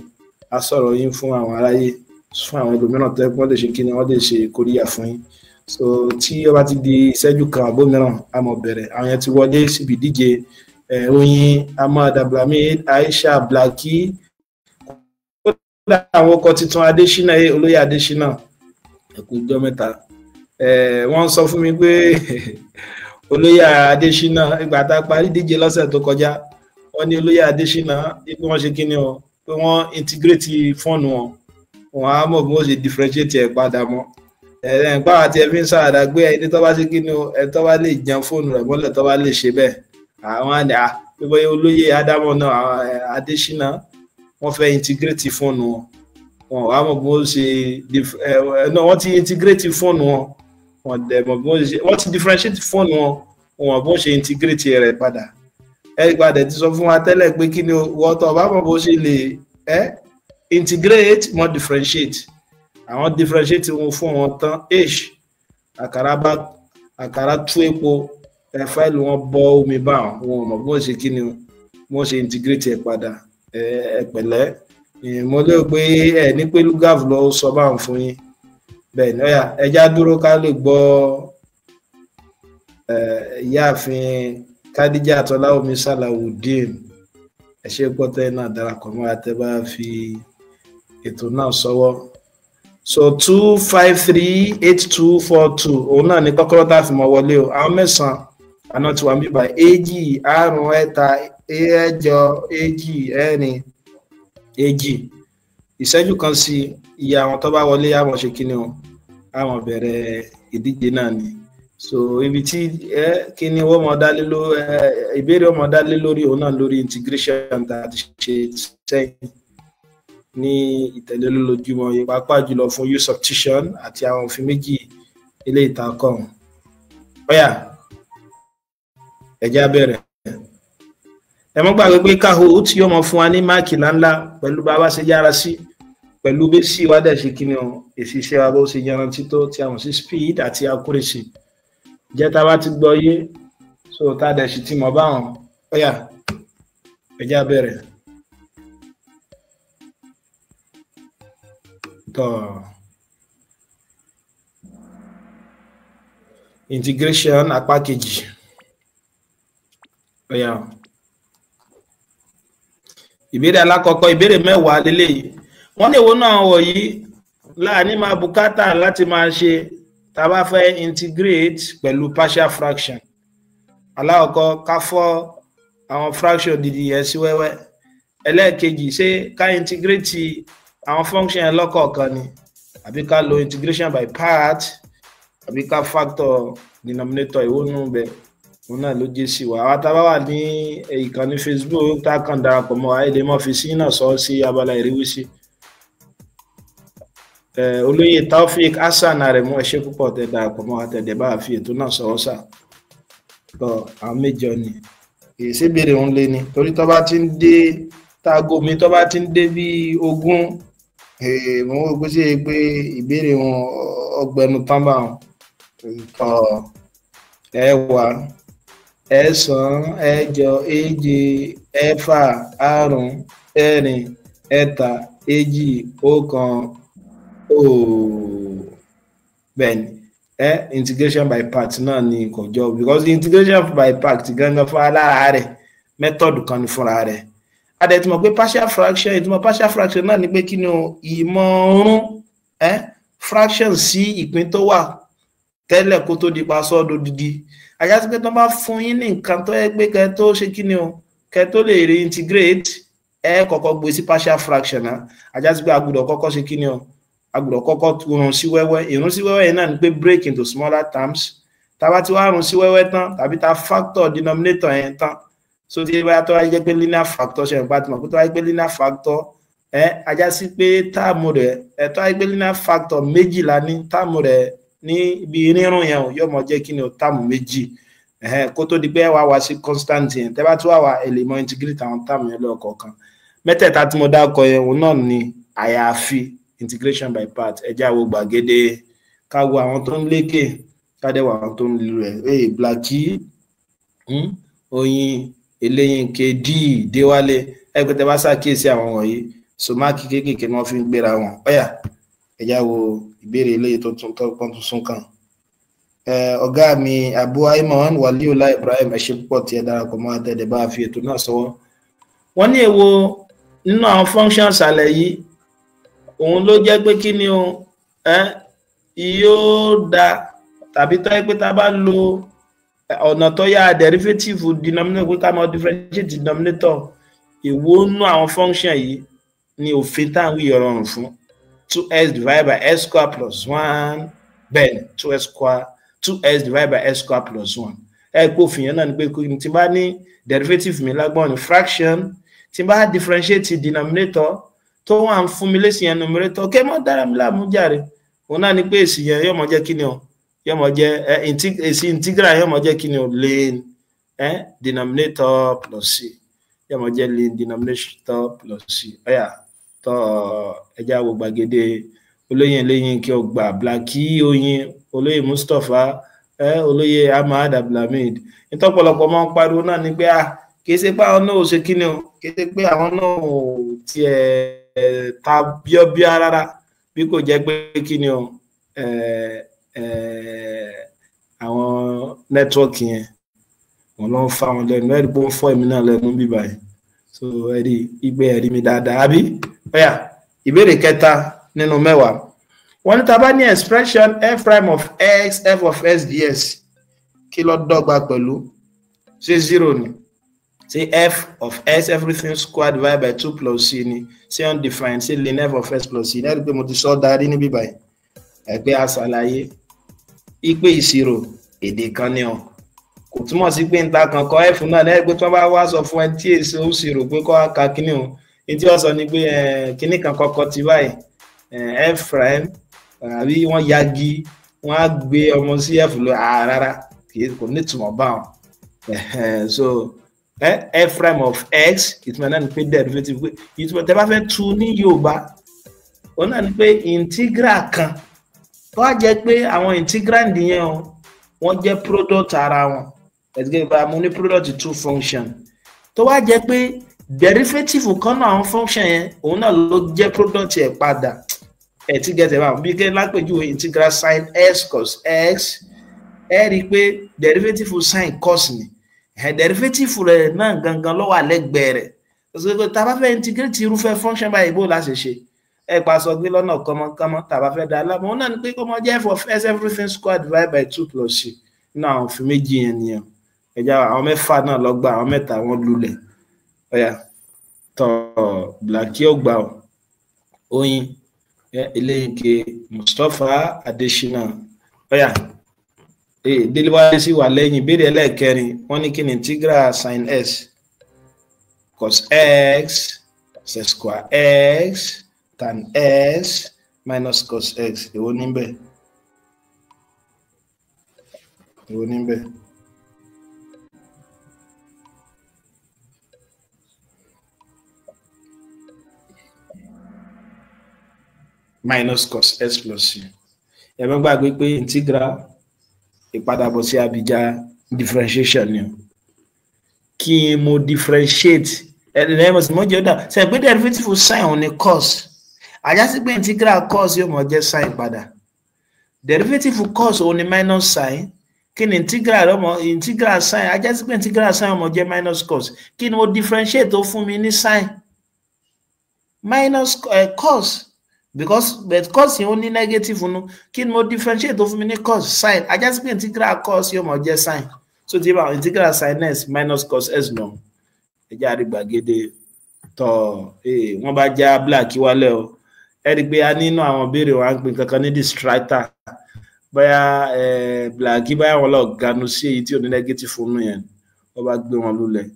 a sọ̀rọ̀ yín fún àwọn aráyé, fún àwọn ẹlòmíràn tó yẹ kí wọ́n lè ṣe kí ni, wọ́n lè ṣe kóríyá fún yín. So tí ó bá ti di ìṣẹ́jú kan àbó mìíràn, a mọ̀ bẹ̀rẹ̀. Àwọn yẹn ti wọlé síbi ìdíje. Oyin Ahmad Abdulhamid, Aisha Blaki, kódà àwọn ọkọ̀ tuntun Adésínà, olóyè Adésínà, ẹ̀kú ọjọ́ mẹ́ta. Wọ́n sọ fún mi pé olóyè Adésínà, ìgbà tá a parí ìdíje lọ́sẹ̀ tó kọjá, wọ́n ní olóyè Adésínà pé wọ́n ṣe kíni o, pé wọ́n integrate fóònù wọn. Wọn á mọ̀ bí wọ́n ṣe differentiate ẹ̀ padà mọ́. Ẹ̀ ń pàwọn àti ẹbí ń sàràdà gbé ẹni tó bá ṣe kí ni o, ẹni tó bá lè jẹun fóònù rẹ̀ mọ́lẹ̀ tó bá lè ṣe bẹ́ẹ̀. Àwọn àni à pé olóyè Ádámọ̀ náà, Adésínà, wọ́n fẹ́ integrate fóònù wọn. Wọn wàá mọ̀ bí wọ́n ṣe, wọ́n ti integrate fóònù wọn, wọn dẹ̀ mọ̀ bí wọ́n ṣe, wọ́n ti differentiate fóònù wọn, wọn bó ṣe integrate rẹ̀ padà. Ẹ padà ti sọ fún wa tẹ́lẹ̀ pé kí ni wọ́n tọ́ bá mọ̀ bó ṣe lè integrate mọ́ differentiate. Àwọn differentiate wọn fún wọn tán, h àkàrà bá àkàrà tú epo, ẹ fáìlì wọn bọ́ omi bá wọn mọ̀ bó ṣe kí ni wọ́n ṣe integrate ẹ̀ padà. Ẹ pẹ̀lẹ́, mo lérò pé ẹ ní pé Lugaf lọ sọ báwọn fún yín bẹ́ẹ̀ ni. Ọ̀yà ẹja dúró ká lè gbọ́ ìyáàfin Kádíjà Tọ́láwọmí Sàlàwùdíìn. Ẹ ṣe pọ́tẹ́ náà darapọ̀ mọ́ àtẹ bá fi ètò náà sọ́wọ́. So 2538242 òun náà ní kọ́kọ́rọ́ tá a fi mọ́ wọlé o. Àwọn mẹ́sàn-án àná tí wà ń bíbá 2 5 3 8 2 4 2. Ìṣẹ́jú kan sí iye àwọn tó bá wọlé àwọn ṣe kíni o, àwọn bẹ̀rẹ̀ ìdíje náà ni. So ibi tí kíni wọ́n mọ̀ dálé ló ìbéèrè wọ́n mọ̀ dálé lórí òun náà lórí integration tá a ti ṣe sẹ́yìn ní ìtẹ̀lé lójoojúmọ́, pàápàá jùlọ fún use substitution àti àwọn òfin méjì ilé ìtàkùn. Ọ̀yà ẹ̀já bẹ̀rẹ̀. Ẹ mọ́ gbàgbé pé Kahoot yóò mọ̀ fún wa ní máàkì ńláńlá pẹ̀lú bá a bá ṣe yára sí, pẹ̀lú bí sí ìwádìí ṣe kí ni o, èsì iṣẹ́ wa bó ṣe yanrantí tó, tí a mọ̀ sí speed àti accuracy. Jẹ́ tá a bá ti gbọ́ yé, so tá a dẹ̀ sì ti mọ̀ báwọn. Ọ̀yà ẹ̀já bẹ̀rẹ̀. Tọ́ integration apá kejì. Ọ̀yà ìbéèrè alákọ̀ọ́kọ́, ìbéèrè mẹ́wàá lélẹ́yìí. Wọ́n ní èwo náà wọ̀nyí láàní máa bùkátà láti máa ṣe tá a bá fẹ́ integrate pẹ̀lú partial fraction. Alákọ̀ọ́kọ́, ká fọ́ àwọn fraction dídì yẹn sí wẹ́wẹ́. Ẹlẹ́ẹ̀kejì, ṣé ká integrate àwọn function yẹn lọ́kọ̀ọ̀kan ni, àbí ká lo integration by part, àbí ká factor denominator? Ìwọ nù bẹ́ẹ̀ òun náà ló jẹ́ sí wa. Àwọn tá a bá wà ní ìkànnì Facebook tá a kàn darapọ̀ mọ́ wa, èdè mọ́ fi sí náà sọ sí abala ìrísí. Olóyè Taofik Hasan Aremu, ẹ ṣé púpọ̀ tẹ́ darapọ̀ mọ́ wa, tẹ̀dẹ̀ bá fi ètò náà sọ̀rọ̀ sà. Tọ́ àwọn mẹ́jọ ni èsì ìbéèrè òun lé ni, torí tó bá ti ń dé táago mi, tó bá ti ń dé bí 20, mo wò pé ṣe pé ìbéèrè wọn ọgbẹnu tán bá wọn. Tọ́ ẹ̀wá 8 8 7 6 5 4 3 2 1. Ooo, bẹ́ẹ̀ni, integration by part náà ni kò jọ, because integration by part gangan fún alára rẹ̀ method kan ní fúnra rẹ̀. A dẹ̀ ti mọ̀ pé partial fraction, ìtumọ̀ partial fraction náà ni pé kí ni o, ìmọ̀ ọ̀run fraction sí ìpín tó wà tẹ́lẹ̀ kó tó di pa sọ́dọ̀ dídí. Àyà sí pé tó bá fún yín ní nǹkan tó yẹ pé kẹ́ tó ṣe kí ni o, kẹ́ tó lè reintegrate, ẹ kọ́kọ́ gbé sí partial fraction náà. Àyà sí pé a gbọ́dọ̀ kọ́kọ́ ṣe kí ni o, a gbọ́dọ̀ kọ́kọ́ run sí wẹ́wẹ́. Ìrun sí wẹ́wẹ́ yẹn náà ni pé break into smaller terms. Tá bá ti wá run sí wẹ́wẹ́ tán, tàbí ta factor denominator yẹn tán, so tí bá tó wáyé jẹ́ pé linear factor ṣe nípa tí mo pé tó wáyé pé linear factor ajá sí pé táàmù rẹ̀ tó wáyé pé linear factor méjìlá ní táàmù rẹ̀ ní ibi rírun yẹn o, yóò mọ jẹ́ kí ni o, táàmù méjì kó tó di pé wá wá sí constant yẹn. Tẹ́ bá tún wá wá, ẹ lè mọ integrate àwọn táàmù yẹn lọ́kọ̀ọ̀kan. Mẹ́tẹ̀ẹ̀ta tí mo dákọ yẹn òun náà ni àyàfi integration by part. Ẹ jẹ́ àwo gbàgede ká wo àwọn tó ń lékè, ká dẹ̀ wo àwọn tó ń lu rẹ̀. Blackie, Oyin Eléyìnké, D Déwálé, ẹ pé tẹ́ bá ṣàkíyèsí àwọn wọ̀nyí, so máàkì kéékèèké ni wọ́n fi ń gbéra wọn. Ọ̀yà ẹ jẹ́ àwo ìbéèrè eléyìí tó tún tọ́pọ́n tuntun kan. Ọ̀gá mi Abu Ayman Waliullah Ibrahim, ẹ ṣé púpọ̀ tí ẹ darapọ̀ mọ́ àtẹ̀dẹ̀ bá fi ètò náà sọ́wọ́. Wọ́n ní èwo nínú àwọn functions àlẹ́ yìí òun ló jẹ́ pé kí ni o, yóò da tàbí tó yẹ pé tá a bá lo ọ̀nà tó yá derivative denominator, pé ká máa differentiate denominator, èwo nínú àwọn function yìí ni òfin táwọn yìí rọrùn fún? 2x divided by x square plus 1. Bẹ́ẹ̀ ni, 2x square, 2x divided by x square plus 1. Ẹ pé òfin yẹn náà ni pé tí n bá ní derivative mi lágbọ́n ní fraction, tí n bá differentiate denominator tó wà ń fún mi lésì yẹn numerator, kẹ́ mọ́ dára mi láàmú jàre. Òun náà ni pé èsì yẹn yóò mọ jẹ́ kí ni o, yóò mọ jẹ́ èsì integral yóò mọ jẹ́ kí ni o, ln denominator plus c, yóò mọ jẹ́ ln denominator plus c. Ọ̀yà tọ́ ẹja wo gbàgede olóyè lẹ́yìn kí o gbà Blackie Oyin, olóyè Mustapha, olóyè Ahmad Abdulhamid. Nítọ́pọ̀lọpọ̀ máa ń pariwo náà ni pé kì í ṣe pé àwọn náà ò ṣe kí ni o, kì í ṣe pé àwọn náà ò tiẹ̀ ta bíọ́bíọ́ rárá, bí kò jẹ́ pé kí ni o, àwọn nẹ́tíwọ́ọ̀kì yẹn wọn ló ń fa wọn lẹ́nu. Ẹ̀rí pé ó ń fọ́ èmi náà lẹ́nu bí báyìí, so ẹ̀rí ìgbé ẹ̀rí mi dáadáa àbí. Ọ̀yà ìbéèrè kẹta nínú mẹ́wàá, wọ́n ní tá bá ní expression f prime of x f of s ds, kí ló dọ́gba pẹ̀lú? Ṣé zero ni? Ṣé f of s everything square divided by 2 plus c ni? Ṣé undefined? Ṣé ln f of s plus c ní? Ẹ̀rí pé mo ti sọ darí níbí báyìí, ẹ̀pẹ́ àṣàlàyé ìpè ìṣirò èdè kan ni ọ, kò túmọ̀ sí pé níta kan kọ f náà lẹ́yìn pé tí wọ́n bá wá sọ fún ẹ tí èso ń ṣirò pé kọ́ ka kíní o, ní tí wọ́n sọ ni pé kíní kan kọ́kọ́ ti báyìí f prime, àbí wọ́n yagi wọ́n á gbé ọmọ sí f lọ rárá, kò ní ìtumọ̀ báwọn. So f prime of x ìtumọ̀ náà ni pé derivative, pé ìtumọ̀ tẹ́ bá fẹ́ tu ní Yorùbá òun náà ni pé integral kan tó wá jẹ́ pé àwọn integrand yẹn o, wọ́n jẹ́ product ara wọn. Ẹ̀sìnkẹ́ bá mo ní product two function tó wá jẹ́ pé derivative kan náà àwọn function yẹn òun náà ló jẹ́ product ẹ̀ padà. Ẹ̀ tí gẹ̀ẹ́sẹ̀ bá bí kẹ́ lápèjúwe integral sin x cos x, ẹ rí i pé derivative sin cos ni, derivative rẹ̀ náà gangan ló wà lẹ́gbẹ̀ẹ́ rẹ̀. Tá a bá fẹ́ integrate irúfẹ́ function báyìí bó la ṣe ṣe? Ẹ pa sọ gbé lọ́nà kọ́mọkọ́mọ tá a bá fẹ́ dá lábọ̀, òun náà ni pé kó mọ jẹ́ f of s everything square divided by 2 plus c. Nínú àwọn òfin méjì yẹn nìyẹn. Ẹja àwọn mẹ́fà náà lọ gba àwọn mẹ́ta wọn lulẹ̀. Ọ̀yà tọ́ Blackie ọgbà Oyin Eléyìnké Mustapha Adesina. Ọ̀yà Déléwálé sì wà lẹ́yìn. Ìbéèrè ẹlẹ́ẹ̀kẹrin, wọ́n ní kí ni integral sin s cos x cos square x tan s minus cos x, èwo níbẹ̀? Èwo níbẹ̀? Minus cos s plus c. Ẹ má gbàgbé pé integral ìpadàbọ̀ sí abìjà differentiation ni o. Kí n mo differentiate ẹ̀ẹ́dẹ̀ẹ́mọ̀sí mọ́jọ́ dà ṣe pé derivative sin òun ni cos, àjásí pé integral cos yóò mọ jẹ́ sin padà. Derivative cos òun ni minus sin, kí ni integral ọmọ integral sin, àjásí pé integral sin ọmọ jẹ́ minus cos. Kí ni mo differentiate tó fún mi ní sin? Minus cos, because but cos yẹn ó ní negative nu. Kí ni mo differentiate tó fún mi ní cos? Sin. Àjásí pé integral cos yóò mọ jẹ́ sin. So tí bá integral sin s minus cos s nù. Ẹjẹ́ àrígbàgede tọ̀ wọ́n bá já Blackie wálẹ̀ o. Ẹ rí i pé a nínú àwọn ìbéèrè wa ń pè kankan ní distractor, bóyá Blackie báyà wọn lọ ganu sí èyí tí ò ní negative nù yẹn, wọ́n bá gbé wọn lulẹ̀.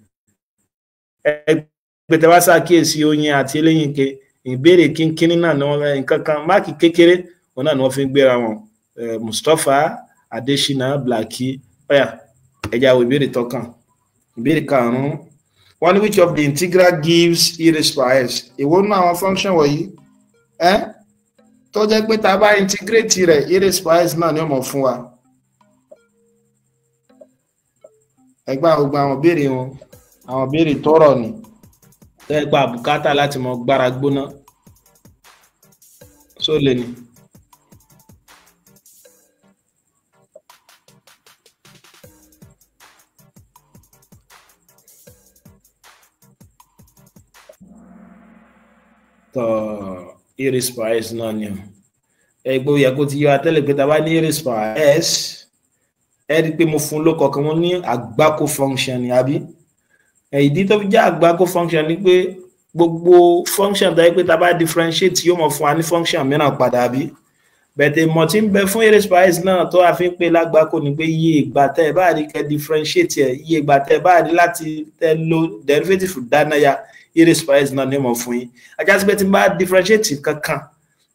Ẹ pé tẹ bá ṣàkíyèsí Oyin àti Eléyìnké, ìbéèrè kínkínní náà ni wọ́n nǹkan kan máàkì kékeré òun náà ni wọ́n fi ń gbéra wọn. Mustapha Adesina Blackie. Ọ̀yà ẹ̀jẹ̀ àwọn ìbéèrè tọkàn. Ìbéèrè karùn-ún, wọ́n ní which of the integral gives e raised by s? Èwo nínú àwọn function wọ̀nyí tó jẹ́ pé tá a bá integrate rẹ̀ e raised by s náà ni ó mọ̀ fún wa. Ẹgbẹ́ àwọn gbogbo àwọn ìbéèrè wọn, àwọn ìbéèrè tọrọ ni tó yẹ pé àbùkátà láti mọ gbára gbóná só lè ní. Tọ́ e raised by s náà ni o. Ẹgbẹ́ òyà kó ti yọ atẹ́lẹ̀ pé tá a bá ní e raised by s, ẹ rí i pé mo fún un lóko kan, mo ní àgbákò function ni àbí? Ìdí tó fi jẹ́ àgbákò function ni pé Gbogbo function tó yẹ pé tá a bá differentiate yóò mọ̀ fún wa ní function mìíràn padà bí. Bẹ̀tẹ̀ ìmọ̀ tí ń bẹ fún a raised power s náà tó a fi ń pè lágbàkó ni pé iye ìgbà tẹ́ ẹ bá rí kẹ́ differentiate ẹ̀, iye ìgbà tẹ́ ẹ bá rí láti tẹ́ lo derivative dánáya, a raised power s náà ní mọ̀ fún yín. Ajá sí pé tí n bá differentiate kankan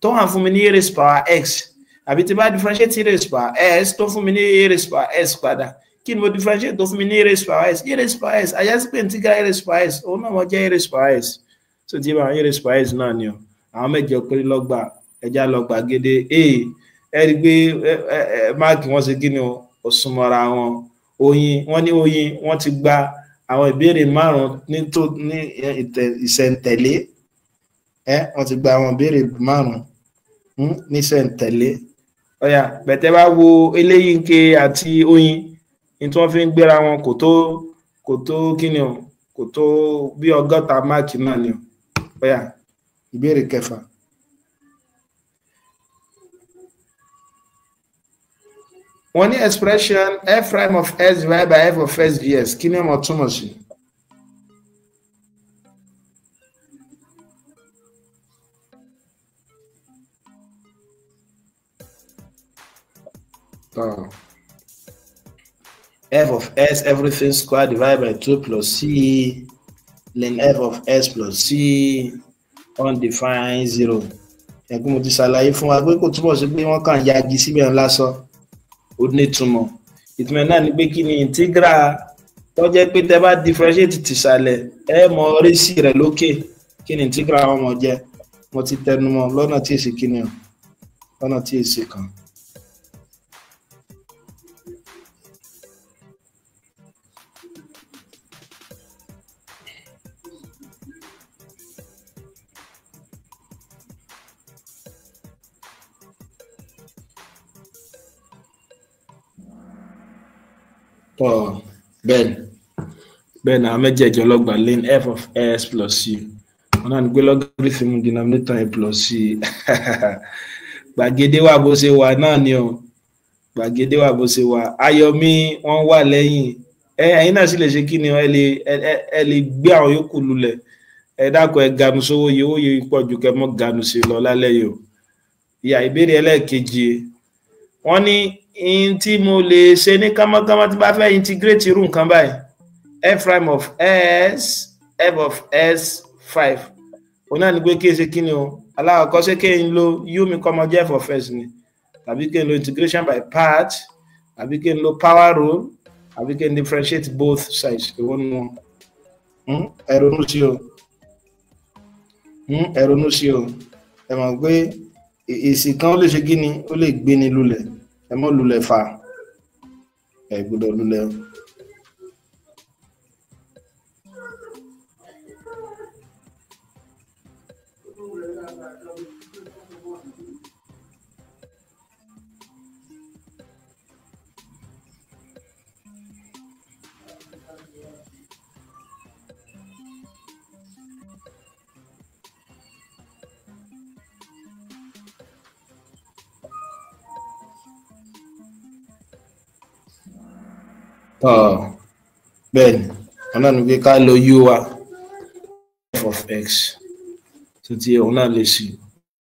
tó wà fún mi ní a raised power x, àbí tí n bá differentiate a raised power s tó fún mi ní a raised power s padà, kí ni mo differentiate tó fún mi ní a raised power s? A raised power s. Ajá sí pé integral a raised power s òun náà mo jẹ́ a raised power s. So tí bá a raised power s náà ni o. Àwọn mẹ́jọ péré lọ́gbà, ẹja lọ gbàgede a. Ẹ rí i pé máàkì wọn ṣe kí ni o, ò súnmọ́ra wọn. Oyin, wọ́n ní oyin wọ́n ti gba àwọn ìbéèrè márùn-ún ní tó ní ìṣẹ̀ǹtẹ̀lé. Wọ́n ti gba àwọn ìbéèrè márùn-ún ní ìṣẹ̀ǹtẹ̀lé. Ọ̀yà bẹ̀tẹ̀ bá wo eléyìí àti oyin ní tí wọ́n fi ń gbéra wọn kò tó kí ni o, kò tó bí 60 máàkì náà ni o. Ọ̀yà ìbéèrè kẹfà. Wọ́n ní expression f prime of s divided by f of s ds, kí ni ọmọ túmọ̀ sí? F of s everything square divided by 2 plus c ln f of s plus c undefined 0. Ẹ̀kún mo ti ṣàlàyé fún wa pé kò túmọ̀ sí pé wọ́n kàn yagi síbẹ̀ lásán, ó ní ìtumọ̀. Ìtumọ̀ náà ni pé kí ni integral tó jẹ́ pé tẹ́ bá differentiate tìsàlẹ̀ ẹ mọ orí sí rẹ̀ lókè, kí ni integral wọn mọ̀ jẹ́? Mo ti tẹnu mọ́ lọ́nà tí èsì kí ni o, lọ́nà tí èsì kan. Bẹ́ẹ̀ ni àwọn mẹ́jẹ̀ẹ̀jọ lọ́gbà ln f of s plus c. Wọn náà ní pé logarithm denominator a plus c. Gbàgede wà bó ṣe wà náà ni o, gbàgede wà bó ṣe wà. Ayọ̀mí wọ́n wà lẹ́yìn. Ẹ̀yin náà sì lè ṣe kí ni ẹ lè gbé àwọn yòókù lulẹ̀. Ẹ dákun ẹ ganu sówó yìí, owó yìí pọ̀ ju kẹ́ mọ́ ganu sí lọ lálẹ́ yìí o. Ìyá ìbéèrè ẹlẹ́ẹ̀kejì, wọ́n ní in tí mo lè ṣe ní kánmọ́kánmọ́ tí bá fẹ́ integrate irú nǹkan báyìí, f prime of s f of s 5, òun náà ni pé kí n ṣe kí ni o, alákọ̀ọ́kọ́ ṣé kí n lo u mi kọ́ ọmọ jẹ́ f of s ni, tàbí kí n lo integration by part, tàbí kí n lo power rule, àbí kí n differentiate both sides. Èwo nu wọn? Ẹ ronú sí o, ẹ ronú sí o. Ẹ mọ̀ pé èsì kan ó lè ṣe kí ni, ó lè gbé ni lulẹ̀. Ẹ mọ́ lulẹ̀ fa, ẹ gbọ́dọ̀ lulẹ̀ o. Bẹ́ẹ̀ni, òun náà ní pé ká lo u wa f of x tó ti òun náà lè ṣe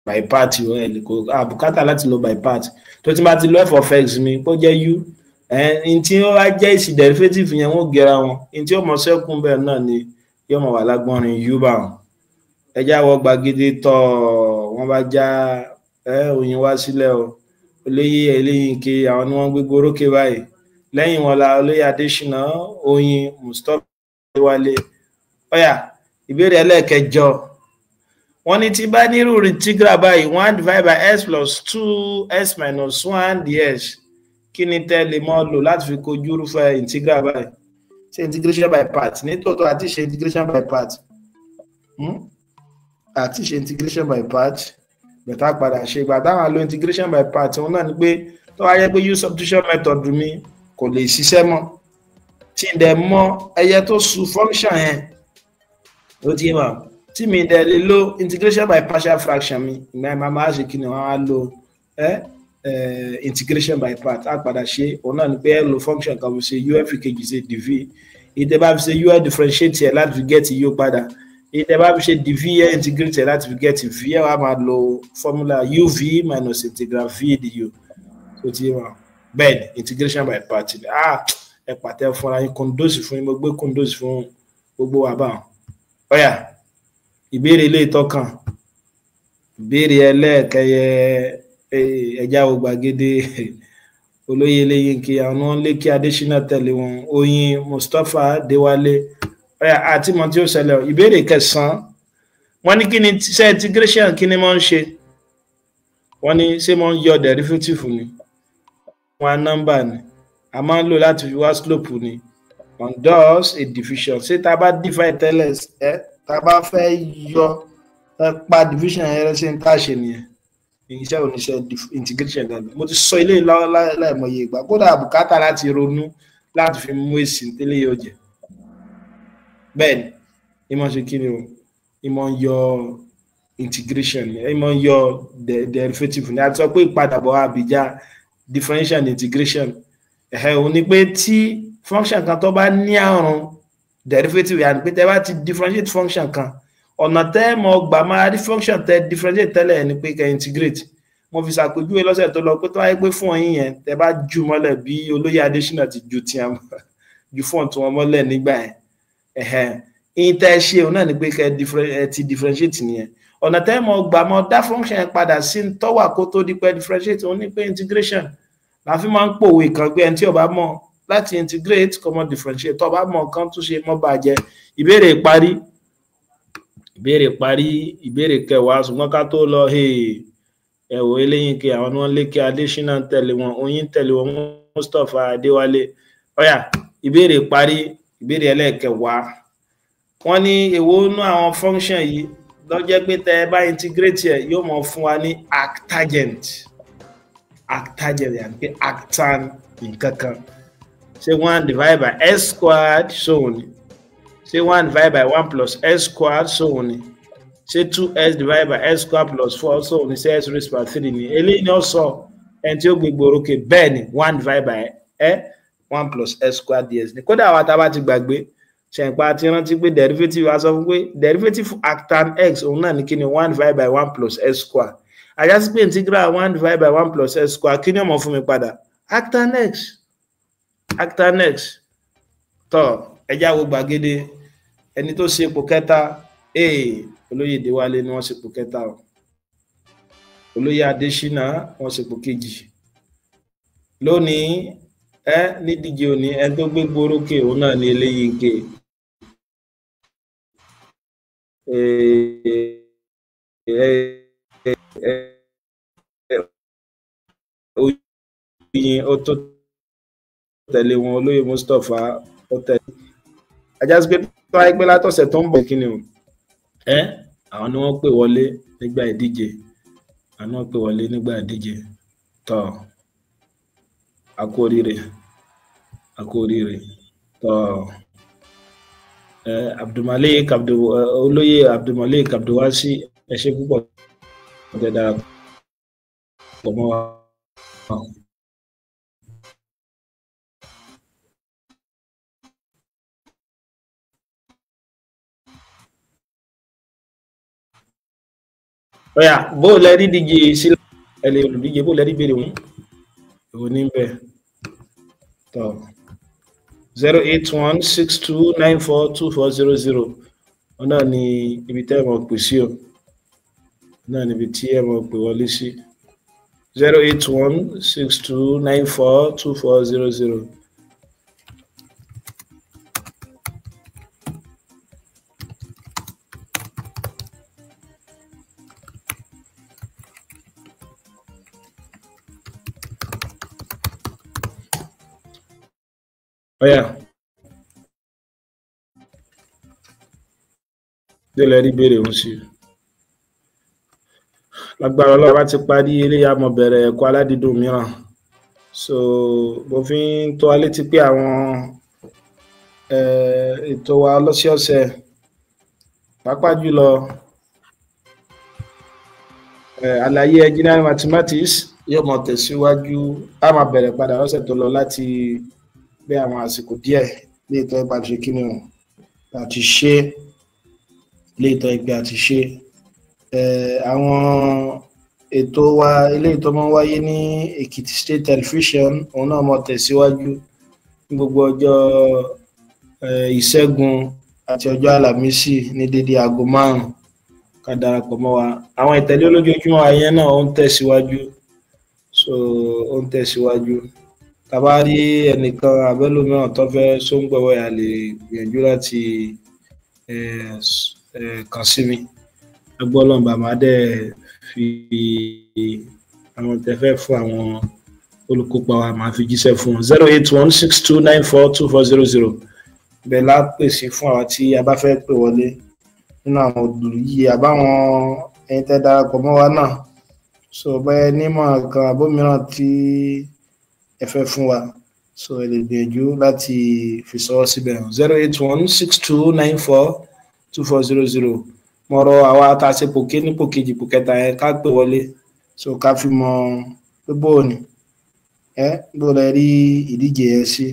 by part. Ẹ lè kó àbùkátà láti lo by part tó ti máa ti lo f of x mi kó jẹ́ u n tí ó wá jẹ́ ìsì derivative yẹn wọ́n gera wọn, n tí ó mọ̀ sẹ́kùn bẹ́ẹ̀ náà ni yóò mọ̀ wà lágbọ́nrin u bá wọn. Ẹ já wọ gbàgede tọ̀, wọ́n bá já oyin wá sílẹ̀ o. Olóyè eléyìí àwọn ni wọ́n gbégbó orókè báyìí. Lẹ́yìn wọn la olóyè Adésínà Oyin Mustapha Wálé. Ọ̀yà ìbéèrè ẹlẹ́ẹ̀kẹjọ, wọ́n ní tí bá nírú integral báyìí 1 divided by s plus 2 s minus 1 ds, kí ni tẹ́ lè mọ́ lò láti fi kojú irúfẹ́ integral báyìí? Ṣe integration by part nítòótọ́ àti ṣe integration by part, àti ṣe integration by part bẹ̀tà padà ṣe ìgbà táwọn lo integration by part. Òun náà ni pé tó wá yẹ pé use substitution method mi kò lè ṣiṣẹ́ mọ́, tí n dẹ̀ mọ ẹyẹ tó su function yẹn, ó ti wà, tí mi dẹ̀ lè lo integration by partial fraction mi, ìgbà yẹn máa ṣe kí ni wọ́n á lo integration by part. Á padà ṣe òun náà ni pé ẹ lo function kan fi ṣe u f kejì ṣe dv, ìtẹ́ bá fi ṣe u differentiate ẹ̀ láti fi get u padà, Èyí tẹ́ bá fi ṣe dv ẹ integrate ẹ láti fi get v, ẹ wá máa lo formula uv minus integral v du. Tó ti wà bẹ́ẹ̀ ni integration by part. Ẹ pàtẹ fúnra yín, kòndósì fún yín, mo gbé kòndósì fún gbogbo wa báwọn. Ọ̀yà, ìbéèrè ilé ìtọ́kàn, ìbéèrè ẹlẹ́ẹ̀kẹyẹ, ẹja wo gbàgede. Olóyè Eléyìnkè, àwọn wọn lé kí Adésínà tẹ̀lé wọn, Oyin Mustapha Déwálé. Ọ̀yà, àti mọ̀ tí ó ṣẹlẹ̀. Ìbéèrè kẹsàn-án, wọ́n ní kí ni ṣe integration, kí ni wọ́n ń ṣe? Wọ́n ní ṣé wọ́n ń yọ derivative ni, wọn nọ́mbà ni a máa ń lò láti fi wá slope ni, on does a division. Ṣé tá a bá divide tẹ́lẹ̀ ẹ, tá a bá fẹ́ yọ pa division yẹn, ṣe ń tá a ṣe nìyẹn? Iṣẹ́ oníṣẹ́ integration gangan. Mo ti sọ ilé láìmọye ìgbà, kódà bùkátà láti ronú láti fi mú èsì tẹ́lẹ̀ yóò jẹ. Bẹ́ẹ̀ ni ìmọ̀ ṣe kí ni o, ìmọ̀ ń yọ integration, ìmọ̀ ń yọ derivative ni. A ti sọ pé ìpadàbọ̀ àbíjà differential and integration, ẹ̀hẹ́, òun ni pé tí function kan tó bá ní àrùn derivative yà ni pé tẹ́ bá ti differentiate function kan, ọ̀nà tẹ́ mọ̀ gbà máa rí function tẹ́ differentiate tẹ́lẹ̀ ni pé kẹ́ integrate. Mo fi ṣàpèjúwe lọ́sẹ̀ tó lọ pé tó wáyé pé fún ọyìn yẹn tẹ́ bá jù mọ́lẹ̀ bí olóyè Adésínà ti ju tí ju fún ọ̀tún wọn mọ́lẹ̀ nígbà yẹn, ẹ̀hẹ́n, ìyìn tẹ́ ṣe òun náà ni pé kẹ́ ti differentiate nìyẹn. Ọ̀nà tẹ́ mọ̀ gbà mọ̀ dá function yẹn padà sí tọ́wà kó tó di pé differentiate, òun ni pé integration. La fi máa ń pòwe kan pé ẹni tí ó bá mọ̀ láti integrate kó mọ̀ differentiate, tó bá mọ̀ kan tún ṣe mọ́ bàjẹ́. Ìbéèrè parí, ìbéèrè parí, ìbéèrè kẹwàá. Ṣùgbọ́n ká tó lọ, ẹ̀wò Eléyìnkè, àwọn ni wọ́n lékè Adésínà tẹ̀lé wọn, Oyin tẹ̀lé wọn, Mustapha Adéwálé. Ọ̀yà, ìbéèrè parí, ìbéèrè ẹlẹ́ẹ̀kẹwàá. Wọ́n ní èwo nú àwọn function yìí ló jẹ́ pé tẹ́ ẹ bá integrate ẹ̀ yóò mọ̀ fún wa ní arctangent. Arctangent yà ni pé arctan nǹkan kan. Ṣé 1 divided by s squared sóhun ni? Ṣé 1 divided by 1 plus s squared sóhun ni? Ṣé 2s divided by s squared plus 4 sóhun ni? Ṣé s raised by 3 ni? Eléyìí ni ó sọ ẹni tí ó gbé gbòòrókè. Bẹ́ẹ̀ ni 1 divided by 1 plus s squared ds ni. Kódà àwa tá a bá ti gbàgbé ṣẹ̀ǹpa ti rántí pé derivative wa sọ fún pé derivative arctan x òun náà ní kí ni 1 divided by 1 plus s square. Àjásí pé integral 1 divided by 1 plus s square, kí ni ó mọ̀ fún mi padà? Arctan x, arctan x. Tọ́ ẹjá wo gbàgede. Ẹni tó ṣe ipò kẹta, olóyè Déwálé ni wọ́n ṣe ipò kẹta o. Olóyè Adésínà wọ́n ṣe ipò kejì. Lónìí nídíje òní, ẹni tó gbé gbórókè òun náà ní Eléyìnkè. Oyin ó tó tẹ̀lé wọn, olóyè Mustapha ó tẹ̀lé. Ajásí pé tó wáyé pé látọ̀sẹ̀ tó ń bọ̀ kí ni o, àwọn ni wọ́n pè wọlé nígbà ìdíje, àwọn ni wọ́n pè wọlé nígbà ìdíje. Tọ́ a kú oríire, a kú oríire. Tọ́ Abdulmalik Abdul, olóyè Abdulmalik Abdulwasi, ẹ ṣé púpọ̀ tẹ́ darapọ̀ mọ́ wa. Ọ̀yà, bó o lẹ rí díje sílẹ̀, ẹ lè olùdíje, bó o lẹ rí béèrè òun, èwo ní bẹ́ẹ̀? Tọ́ 08162942400, wọn náà ní ibi tẹ́ ẹ mọ̀ pè sí o, náà níbi tí ẹ mọ̀ pè wọlé sí, 08162942400. Ọ̀yà, délẹ̀ rí béèrè òun sí. Lágbára Ọlọ́run, bá ti parí eléyà, mọ̀ bẹ̀rẹ̀ ẹ̀kọ́ aládìídùn mìíràn. So mo fi ń tó wa létí pé àwọn ètò wa lọ́sọ̀ọ̀sẹ̀, pàápàá jùlọ àlàyé engineering mathematics yóò mọ̀ tẹ̀síwájú. A máa bẹ̀rẹ̀ padà lọ́sẹ̀ tó lọ láti bí àwọn àsìkò díẹ̀ ní ètò ìbá ṣe kí ni o láti ṣe. Ilé ìtọ́ ẹgbẹ́ àti ṣe àwọn ètò wa ilé ìtọ́ máa ń wáyé ní Èkìtì State Television, òun náà mọ̀ tẹ̀síwájú ní gbogbo ọjọ́ Ìṣẹ́gun àti ọjọ́ Àlàmísì ní dédé aago 5. Ká darapọ̀ mọ́ wa. Àwọn ìtẹ̀lé olójoojúmọ́ ayé náà ó ń tẹ̀síwájú, so ó ń tẹ̀síwájú. Tá bá rí ẹnìkan abẹ́lòmíràn tó fẹ́ sóńgbọ̀wọ́, a lè gbìyànjú láti kàn sí mi. Agbọ́lọ́mbà máa dẹ̀ fi àwọn tẹ́fẹ́ fún àwọn olùkópa wa, máa fi jíṣẹ́ fún 08162942400. Bẹ́ẹ̀ la pèsè fún àwọn tí a bá fẹ́ pè wọlé nínú àwọn olùyí àbáwọn ẹni tẹ́ darapọ̀ mọ́ wa náà. So bẹ́ẹ̀ nímọ̀ kan àbómíràn tí ẹ fẹ́ fún wa, so ẹ lè gbìyànjú láti fi sọwọ́ síbẹ̀ 08162942400. Mo rọ àwa tá a ṣe pò ké nípò kejì, pò kẹta yẹn, ká pè wọlé, so ká fi mọ pé bóò ni ẹ bó lẹ rí ìdíje yẹn sí.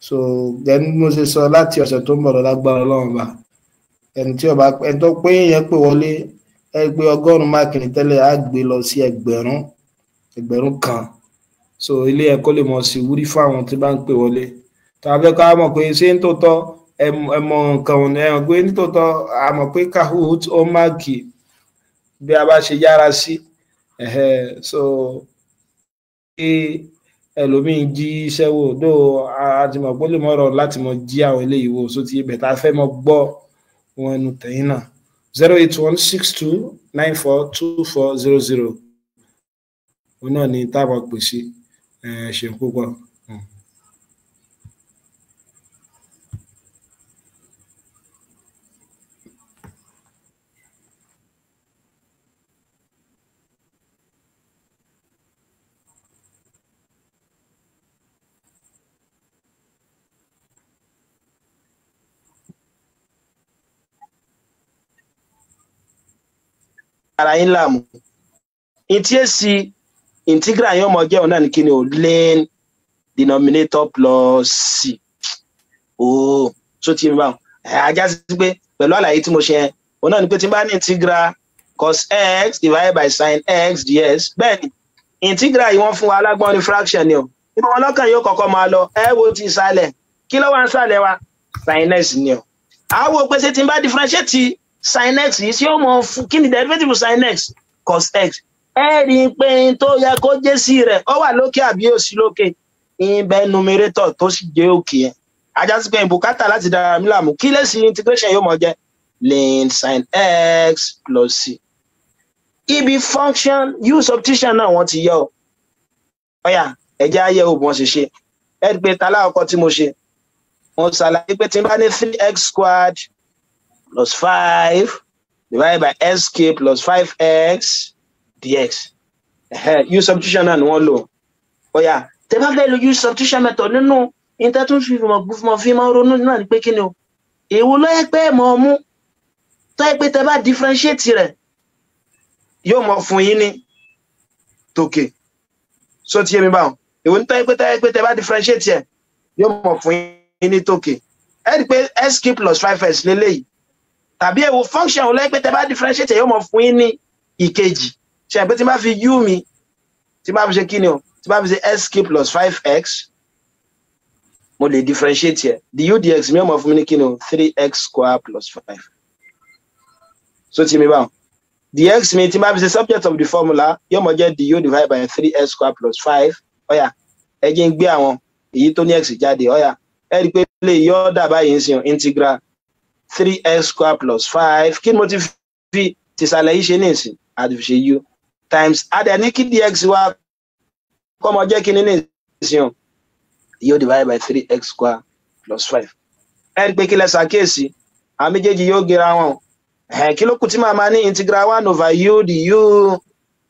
So gẹ́gẹ́ bí mo ṣe sọ, láti ọ̀sẹ̀ tó ń bọ̀ lọ, lágbára Ọlọ́run bá ẹni tí ọba ẹni tó pé yẹn pè wọlé, ẹ gbé 100 máàkì ní tẹ́lẹ̀, á gbé lọ sí 1,000,000. So ilé ẹ̀kọ́ lè mọ̀ sí wúrí fún àwọn tí bá ń pè wọlé. Tàbí ká mọ̀ pé ṣé ń tòótọ́ ẹ mọ̀ nǹkan òní, ẹ mọ̀ pé nítòótọ́ a mọ̀ pé Kahoot ó máàkì bí a bá ṣe yára sí. So kí ẹlòmíín jí iṣẹ́ wò dó, a ti mọ̀ pé ó lè mọ̀ rọrùn láti mọ̀ jí àwọn eléyìí wò, so ti ibẹ̀ tá a fẹ́ mọ̀ gbọ́ wọn ẹnu tẹ̀yìn náà. 08162942400 òun náà ni táwọn pè sí. Ṣeun púpọ̀. Ara yín láàmú ìtí èsì integral yóò mọ jẹ́ òun náà ní kíni o, ln denominator plus c. Ooo, so ti mi báwọn ajá sí pé pẹ̀lú àlàyé tí mo ṣe yẹn, òun náà ní pé tí n bá ní integral cos x divided by sin x dx, bẹ́ẹ̀ ni integral yìí wọ́n fún wa alágbọ́n ní fraction ni o, níbo wọn lọ́kàn yóò kọ́kọ́ máa lọ. Ẹ wo ti ìsàlẹ̀, kí ló wà ń sàlẹ̀ wa? Sin x ni o. Àwo pé ṣé tí n bá differentiate sin x yìí, sí ó mọ fún kí ni derivative sin x? Cos x. Ẹ rí i pé n tó yẹ kó jẹ́ sí rẹ̀, ó wà lókè àbí ó sí lókè? Ibẹ̀ numerator tó sì jẹ́ òkè yẹn, ajá sí pé ìbùkátà láti dára mi láàmú, kí lè sí integration yóò mọ jẹ́ ln sin x plus c. Ibi function u substitution náà wọ́n ti yọ ọ. Ọ̀yà, ẹ̀jẹ̀ ayé ò bọ́n ṣe ṣe. Ẹ rí i pé tálá ọkọ tí mo ṣe, mo ṣàlàyé pé tí n bá ní 3x squared plus 5 divided by xk plus 5x dx, u substitution náà ni wọ́n lò. Ọ̀yà, tẹ́ bá fẹ́ lo u substitution method nínú ìtẹ́tún fi fi máa ronú náà ni pé kí ni o, èwo ló yẹ pé mọ̀ ọ́ mú tó yẹ pé tẹ́ bá differentiate rẹ̀ yóò mọ̀ fún yín ní tòkè? So ti yé mi báwọn, èwo ní tó yẹ pé tẹ́ bá differentiate ẹ̀ yóò mọ̀ fún yín ní tòkè? Ẹ rí i pé xk plus 5x lélẹ́yìí, tàbí èwo function ló yẹ pé tẹ́ bá differentiate ẹ̀ yóò mọ̀ fún yín ní ìkejì? Ṣe é pé tí n bá fi u mi, tí n bá fi ṣe kí ni o, tí n bá fi ṣe xk plus 5x, mo lè differentiate ẹ̀, du dx mi yóò mọ̀ fún mi ní kí ni o, 3x square plus 5. So ti mi báwọn, dx mi tí n bá fi ṣe subject of the formula yóò mọ̀ jẹ́ du divided by 3x square plus 5. Ọ̀yà, ẹ jẹ́ ń gbé àwọn èyí tó ní x jáde. Ọ̀yà, ẹ rí i pé lè yọ dà báyìí ń sìn integral 3x square plus 5, kí ni mo ti fi tìsàlẹ̀ yìí ṣe ní ìsìn? Àti fi ṣe u times adẹ ní kí dx wa kọ́ mọ jẹ́ kí ni ní ìsìn o, yóò divide by 3x square plus 5. Ẹ rí i pé kí lẹ ṣàkíyèsí, àwọn méjèèjì yóò gera wọn. Kí ló kù tí màá máa ní? Integral 1 over u du.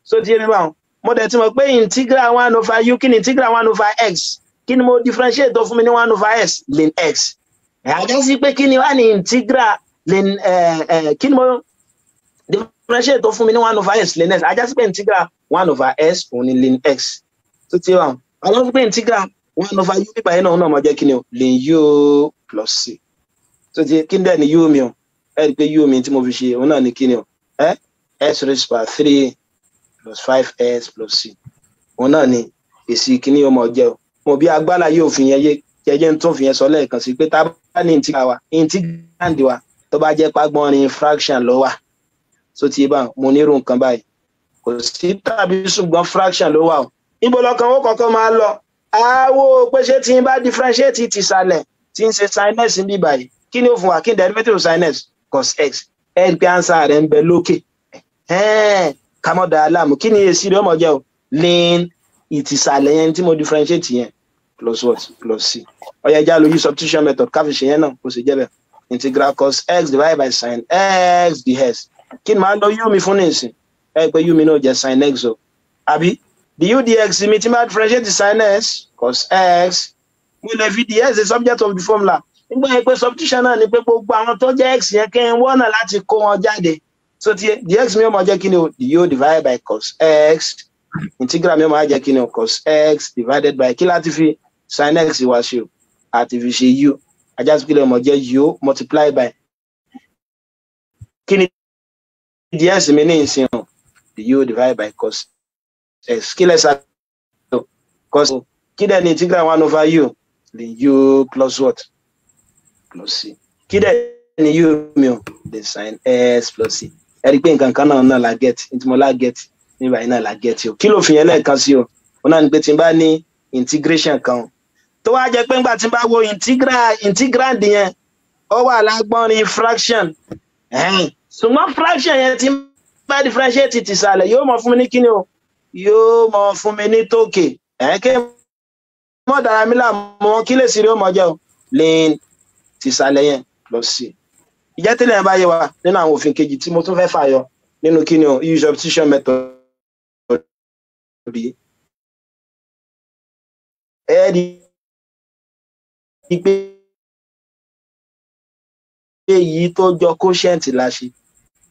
So ti yé mi báwọn, mo dẹ̀ ti mọ̀ pé integral 1 over u, kí ni integral 1 over x? Kí ni mo differentiate tó fún mi ní 1 over x? Ln x. Àjọ sí pé kí ni wá ní integral ln, kí ni mo differentiate tó fún mi ní 1 over x? Ln x. Àjọ sí pé integral 1 over x òun ni ln x. Tó ti wà, àjọ sí pé integral 1 over u bíbá yẹn náà, òun náà máa jẹ́ kí ni o, ln u plus c. Tó ti kí ni dẹ̀ ni u mi o? Ẹ rí i pé u mi tí mo fi ṣe òun náà ní kíni o, x raised by 3 plus 5x plus c, òun náà ni èsì kíní yóò mọ jẹ o. Mo bí agbára yóò fi yẹn yé jẹjẹ ń tún fi yẹn sọ lẹ́ẹ̀kan sí pé tá a bá ní integral wa, integrand wa tó bá jẹ́ pàgbọ́nrin fraction ló wà, so ti bá mo nírú nǹkan báyìí, kò sí tàbí ṣùgbọ́n fraction ló wà o. Ibo lọkàn ó kọ́kọ́ máa lọ, àwo pé ṣé tí n bá differentiate tìsàlẹ̀ tí ń ṣe sin x ń bí báyìí, kí ni ó fún wa? Kí ni derivative of sin x? Cos x. Ẹ rí pé answer rẹ̀ ń bẹ lókè. Ká mọ́ da aláàmú, kí ni èsì rẹ̀ ọmọ jẹ́ o? Ln ìtìsàlẹ̀ yẹn tí mo differentiate yẹn plus what? Plus c. Ó yá, já lo use substitution method ká fi ṣe yẹn náà, kó sì jẹ́ bẹ́ẹ̀. Integral cos x divided by sin x dx. Kí ni màá lọ u mi fún nísìn? Ẹ pé u mi náà jẹ́ sin x o, àbí? Du dx mi, tí máa differentiate sin x, cos x, mo lè fi dx the subject of the formula. Nígbà yẹn pé substitution náà ni pé gbogbo àwọn tó jẹ́ x yẹn, kí n wọ́nà láti kó wọn jáde. So ti dx mi ó máa jẹ́ kí ni o? Du divided by cos x. Integral mi ó máa jẹ́ kí ni o? Cos x divided by kí láti fi sin x wá ṣe o? Àti fi ṣe u. Ajá sí kí lè mọ̀ jẹ́ u multiply by kí ni dx mi ní ìsìn o? Du divided by cos x. Kí lẹ sá cos? Kí dẹ̀ ni integral one over u? The u plus what? Plus c. Kí dẹ̀ ni u mi o? The sin x plus c. Ẹ rí i pé nǹkan kan náà la get ní tí mo la get ní báyìí náà la get o. Kí ló fi yẹn lẹ́ẹ̀kan sí o? Ó náà ní pé tí n bá ní integration kan tó wá jẹ́ pé ńgbà tí n bá wo integral, integrand yẹn ó wà lágbọ́nrin fraction, ṣùgbọ́n fraction yẹn, tí n bá differentiate tìsàlẹ̀, yóò mọ fún mi ní kíni o? Yóò mọ fún mi ní tókè. Kí mọ́ dára mi láàmú, kí lè sì rí ó mọ jẹ́ o? Ln tìsàlẹ̀ yẹn plus c. Ìjẹ́ tẹ́lẹ̀ yẹn bá yé wa nínú àwọn òfin kejì tí mo tún fẹ́ fàyọ nínú kíni o? Use substitution method. Bí ẹ rí i pé èyí tó jọ quotient la ṣe,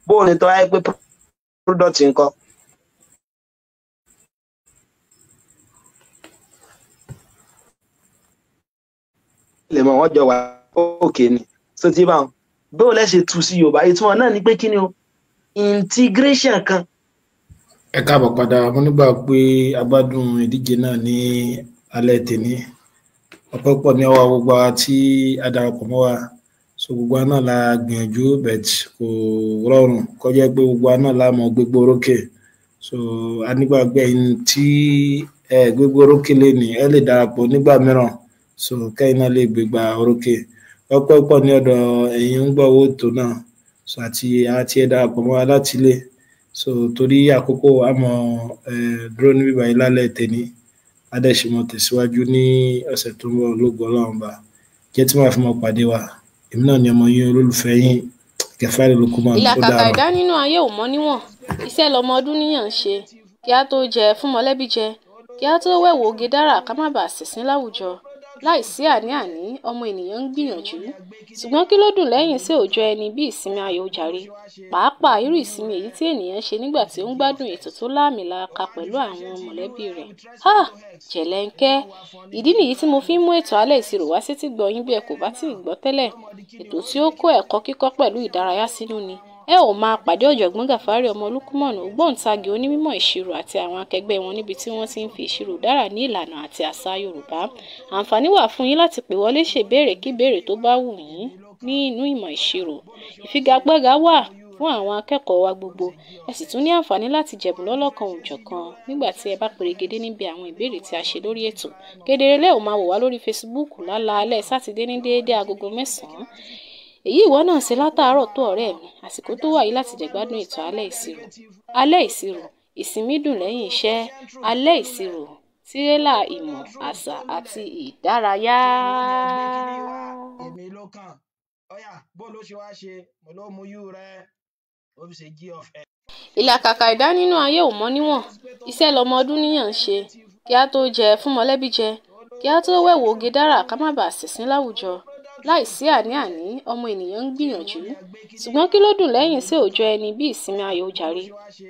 bóun ni tó wáyé pé product ńkọ́? Lè mọ wọn jọ wà òkè ni. So tí báwọn bóun lẹ ṣe tu sí Yorùbá, ìtumọ̀ náà ni pé kí ni o? Integration kan. Ẹ káàbọ̀ padà. Mo nígbà pé a gbádùn ìdíje náà ní alẹ́ tèmi. Ọpẹ́ pọ̀ ní ọwọ́ gbogbo wa tí a darapọ̀ mọ́ wa. So gbogbo wa náà la gbìyànjú, but kò rọrùn kọjá pé gbogbo wa náà la mọ̀ gbégbó orókè. So a nígbàgbé ẹ̀yin tí ẹ gbégbó orókè lénìí, ẹ lè darapọ̀ nígbà mìíràn, so kẹ́yìn náà lè gbégbá orókè. Ọpẹ́ pọ̀ ní ọ̀dọ̀ ẹ̀yin ń gbọ́ owó ètò náà, so àti ẹ darapọ̀ mọ́ wa láti ilé. So torí àkókò, àmọ́ dúró níbí báyìí lálẹ́ tèmi. Adẹ́sìmọ̀ tẹ̀síwájú ní ọ̀sẹ̀ tó ń bọ̀ lógo Ọlọ́run. Bá jẹ́ tí màá fi mọ̀ pàdé wa, èmi náà ni ọmọ yín, olólùfẹ́ yín, Kẹfàrí Lukuman. Ó Ìlàkàkà dàárọ̀. ẹ̀dá nínú ayé ò mọ níwọ̀n. Iṣẹ́ lọmọ ọdún níyàn ń ṣe kí á tó jẹ fún mọ̀lẹ́bí jẹ, kí á tó wẹ̀wò oge dára, ká má bàa ṣẹ̀sín láwùjọ. Láìsí àní-àní, ọmọ ènìyàn ń gbìyànjú, ṣùgbọ́n kí ló dùn lẹ́yìn sí òòjọ́ ẹni bí ìsinmi ayọ̀ jàre, pàápàá irú ìsinmi èyí tí ènìyàn ṣe nígbà tí ó ń gbádùn ètò tó láàmìlaaka pẹ̀lú àwọn mọ̀lẹ́bí rẹ̀. Ha jẹ̀lẹ́ńkẹ́! Ìdí nìyí tí mo fi ń mú ètò Alẹ́ Ìṣirò wá sétí gbọ́ yín bí ẹ kò bá tíì gbọ́ tẹ́lẹ̀. Ètò tí ó kó ẹ̀kọ́ kíkọ́ pẹ̀lú ìdárayá sínú ni. Ẹ ó máa pàdé ọ̀jọ̀gbọ́n Gàfárì ọmọ Lúkúmọ̀nù, ògbóǹtagì onímọ̀ ìṣirò, àti àwọn akẹgbẹ́ wọn níbi tí wọ́n ti ń fi ìṣirò dára ní ìlànà àti àṣà Yorùbá. Àǹfààní wà fún yín láti pè wọlé ṣèbéèrè kíbéèrè tó bá wù yín ní inú ìmọ̀ ìṣirò. Ìfigagbága wà fún àwọn akẹ́kọ̀ọ́ wa gbogbo. Ẹ sì tún ní àǹfààní láti jẹ̀bùn lọ́lọ́kan-ò-jọ̀kan nígbà tí ẹ bá perégedé níbi àwọn ìbéèrè tí a ṣe lórí ètò. Kedere lẹ ó máa wò wá lórí Facebook lálaalẹ́ Sátidé ní déédé agogo 9. Èyí ìwọ náà ṣe látàárọ̀ tó, ọ̀rẹ́ mi. Àsìkò tó wà yìí láti jẹ̀gbádùn ètò Alẹ́ Ìṣirò. Alẹ́ Ìṣirò, ìsinmi dùn lẹ́yìn iṣẹ́. Alẹ́ Ìṣirò, tírélà ìmọ̀, àṣà àti ìdárayá. Èmi ló kàn. Ọyà bó ló ṣe wá ṣe mo ló mú u rẹ ó fi ṣe g of x. Ìlàkàkà ẹ̀dá nínú ayé ò mọ níwọ̀n. Iṣẹ́ lọmọ ọdún níyàn ń ṣe kí á tó jẹ fún mọ̀lẹ́bí jẹ, kí á tó wẹ̀wò oge dára, ká má bàa ṣẹ̀sín láwùjọ. Láìsí àní-àní, ọmọ ènìyàn ń gbìyànjú. Ṣùgbọ́n kí ló dùn lẹ́yìn sí òòjọ́ ẹni bí ìsinmi ayọ̀ jàre,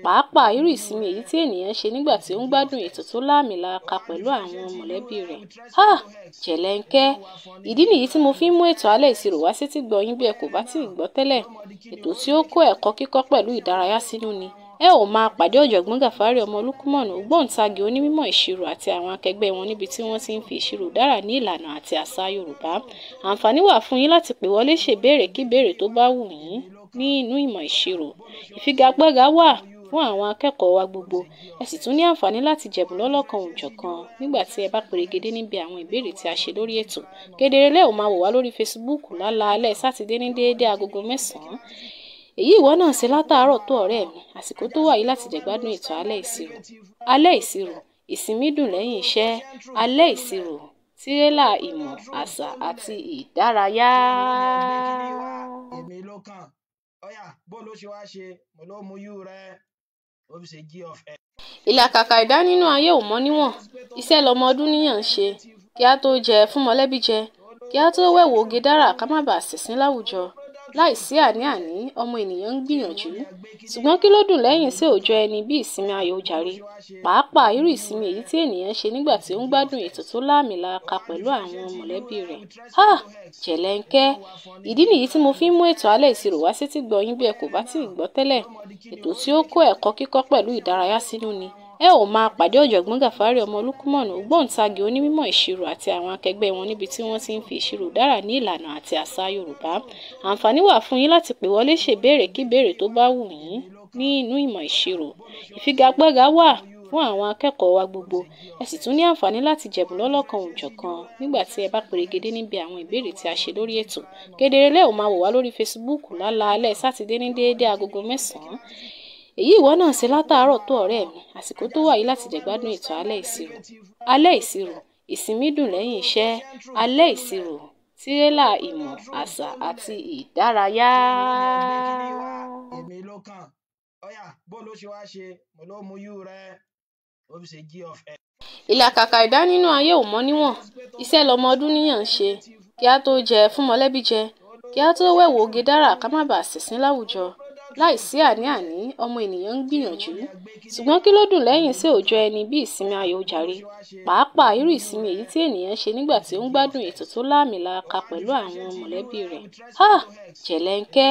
pàápàá irú ìsinmi èyí tí ènìyàn ń ṣe nígbà tí ó ń gbádùn ètò tó láàmìlaaka pẹ̀lú àwọn mọ̀lẹ́bí rẹ̀. Háà! Jẹ̀lẹ́ńkẹ́. Ìdí nìyí tí mo fi ń mú ètò Alẹ́ Ìṣirò wá sétígbọ̀ọ́ yín bí ẹ kò bá tíì gbọ́ tẹ́lẹ̀. Ètò tí ó kó ẹ̀kọ́ kíkọ́ pẹ̀lú ìdárayá sínú ni. Ẹ ó máa pàdé ọ̀jọ̀gbọ́n Gàfárì ọmọ Lúkúmọ̀nù, ògbóǹtagì onímọ̀ ìṣirò àti àwọn akẹgbẹ́ wọn níbi tí wọ́n ti ń fi ìṣirò dára ní ìlànà àti àṣà Yorùbá. Àǹfààní wà fún yín láti pè wọlé ṣèbéèrè kíbéèrè tó bá wù yín nínú ìmọ̀ ìṣirò. Ìfigagbága wà fún àwọn akẹ́kọ̀ọ́ wa gbogbo. Ẹ sì tún ní àǹfààní láti jẹ̀bùn lọ́lọ́kan-ò-jọ̀kan nígbà tí ẹ bá perégedé níbi àwọn ìbéèrè tí a ṣe lórí ètò. Kedere lẹ ó máa wò wá lórí Facebook lálaalẹ́ Sátidé ní déédé agogo 9. Èyí ìwọ náà ṣe látàárọ̀ tó ọ̀rẹ́ mi, àsìkò tó wà yìí láti jẹ̀gbádùn ètò Alẹ́ Ìṣirò. Alẹ́ Ìṣirò, ìsinmi dùn lẹ́yìn iṣẹ́. Alẹ́ Ìṣirò, tírélà ìmọ̀, àṣà àti ìdárayá. Èmi ló kàn. Ọ̀yà, bó ló ṣe wá ṣe, mo ló mú u rẹ, ó fi ṣe g of x. Ìlàkàkà ẹ̀dá nínú ayé ò mọ níwọ̀n, iṣẹ́ lọmọ Ọdúnníyàn ń ṣe, kí á tó jẹ fún mọ̀lẹ́bí jẹ, kí á tó wẹ̀wù oge dára ká má baà ṣẹ̀sín láwùjọ. Láìsí àní-àní, ọmọ ènìyàn ń gbìyànjú. Ṣùgbọ́n kí ló dùn lẹ́yìn sí òòjọ́ ẹni bí ìsinmi ayọ̀ jàre, pàápàá irú ìsinmi èyí tí ènìyàn ń ṣe nígbà tí ó ń gbádùn ètò tó láàmìlaaka pẹ̀lú àwọn mọ̀lẹ́bí rẹ̀. Háà! Jẹ̀lẹ́ńkẹ́. Ìdí nìyí tí mo fi ń mú ètò Alẹ́ Ìṣirò wá sétígbọ̀ọ́ yín bí ẹ kò bá tíì gbọ́ tẹ́lẹ̀. Ètò tí ó kó ẹ̀kọ́ kíkọ́ pẹ̀lú ìdárayá sínú ni. Ẹ ó máa pàdé ọ̀jọ̀gbọ́n Gàfárì ọmọ Lúkúmọ̀nù, ògbóǹtagì onímọ̀ ìṣirò àti àwọn akẹgbẹ́ wọn níbi tí wọ́n ti ń fi ìṣirò dára ní ìlànà àti àṣà Yorùbá. Àǹfààní wà fún yín láti pè wọlé ṣèbéèrè kíbéèrè tó bá wù yín nínú ìmọ̀ ìṣirò. Ìfigagbága wà fún àwọn akẹ́kọ̀ọ́ wa gbogbo. Ẹ sì tún ní àǹfààní láti jẹ̀bùn lọ́lọ́kan-ò-jọ̀kan nígbà tí ẹ bá perégedé níbi àwọn ìbéèrè tí a ṣe lórí ètò. Kedere lẹ ó máa wò wá lórí Facebook lálaalẹ́ Sátidé ní déédé agogo 9. Èyí ìwọ náà ṣe látàárọ̀ tó ọ̀rẹ́ mi, àsìkò tó wà yìí láti jẹ̀gbádùn ètò Alẹ́ Ìṣirò. Alẹ́ Ìṣirò, ìsinmi dùn lẹ́yìn iṣẹ́. Alẹ́ Ìṣirò, tírélà ìmọ̀, àṣà àti ìdárayá. Èmi ló kàn. Ọ̀yà, bó ló ṣe wá ṣe, mo ló mú u rẹ, ó fi ṣe g of x. Ìlàkàkà ẹ̀dá nínú ayé ò mọ níwọ̀n, iṣẹ́ lọmọ Ọdúnníyàn ń ṣe, kí á tó jẹ fún mọ̀lẹ́bí jẹ, kí á tó wẹ̀wù oge dára ká má baà ṣẹ̀sín láwùjọ. Láìsí àní-àní, ọmọ ènìyàn ń gbìyànjú. Ṣùgbọ́n kí ló dùn lẹ́yìn sí òòjọ́ ẹni bí ìsinmi ayọ̀ jàre, pàápàá irú ìsinmi èyí tí ènìyàn ń ṣe nígbà tí ó ń gbádùn ètò tó láàmìlaaka pẹ̀lú àwọn mọ̀lẹ́bí rẹ̀. Háà! Jẹ̀lẹ́ńkẹ́.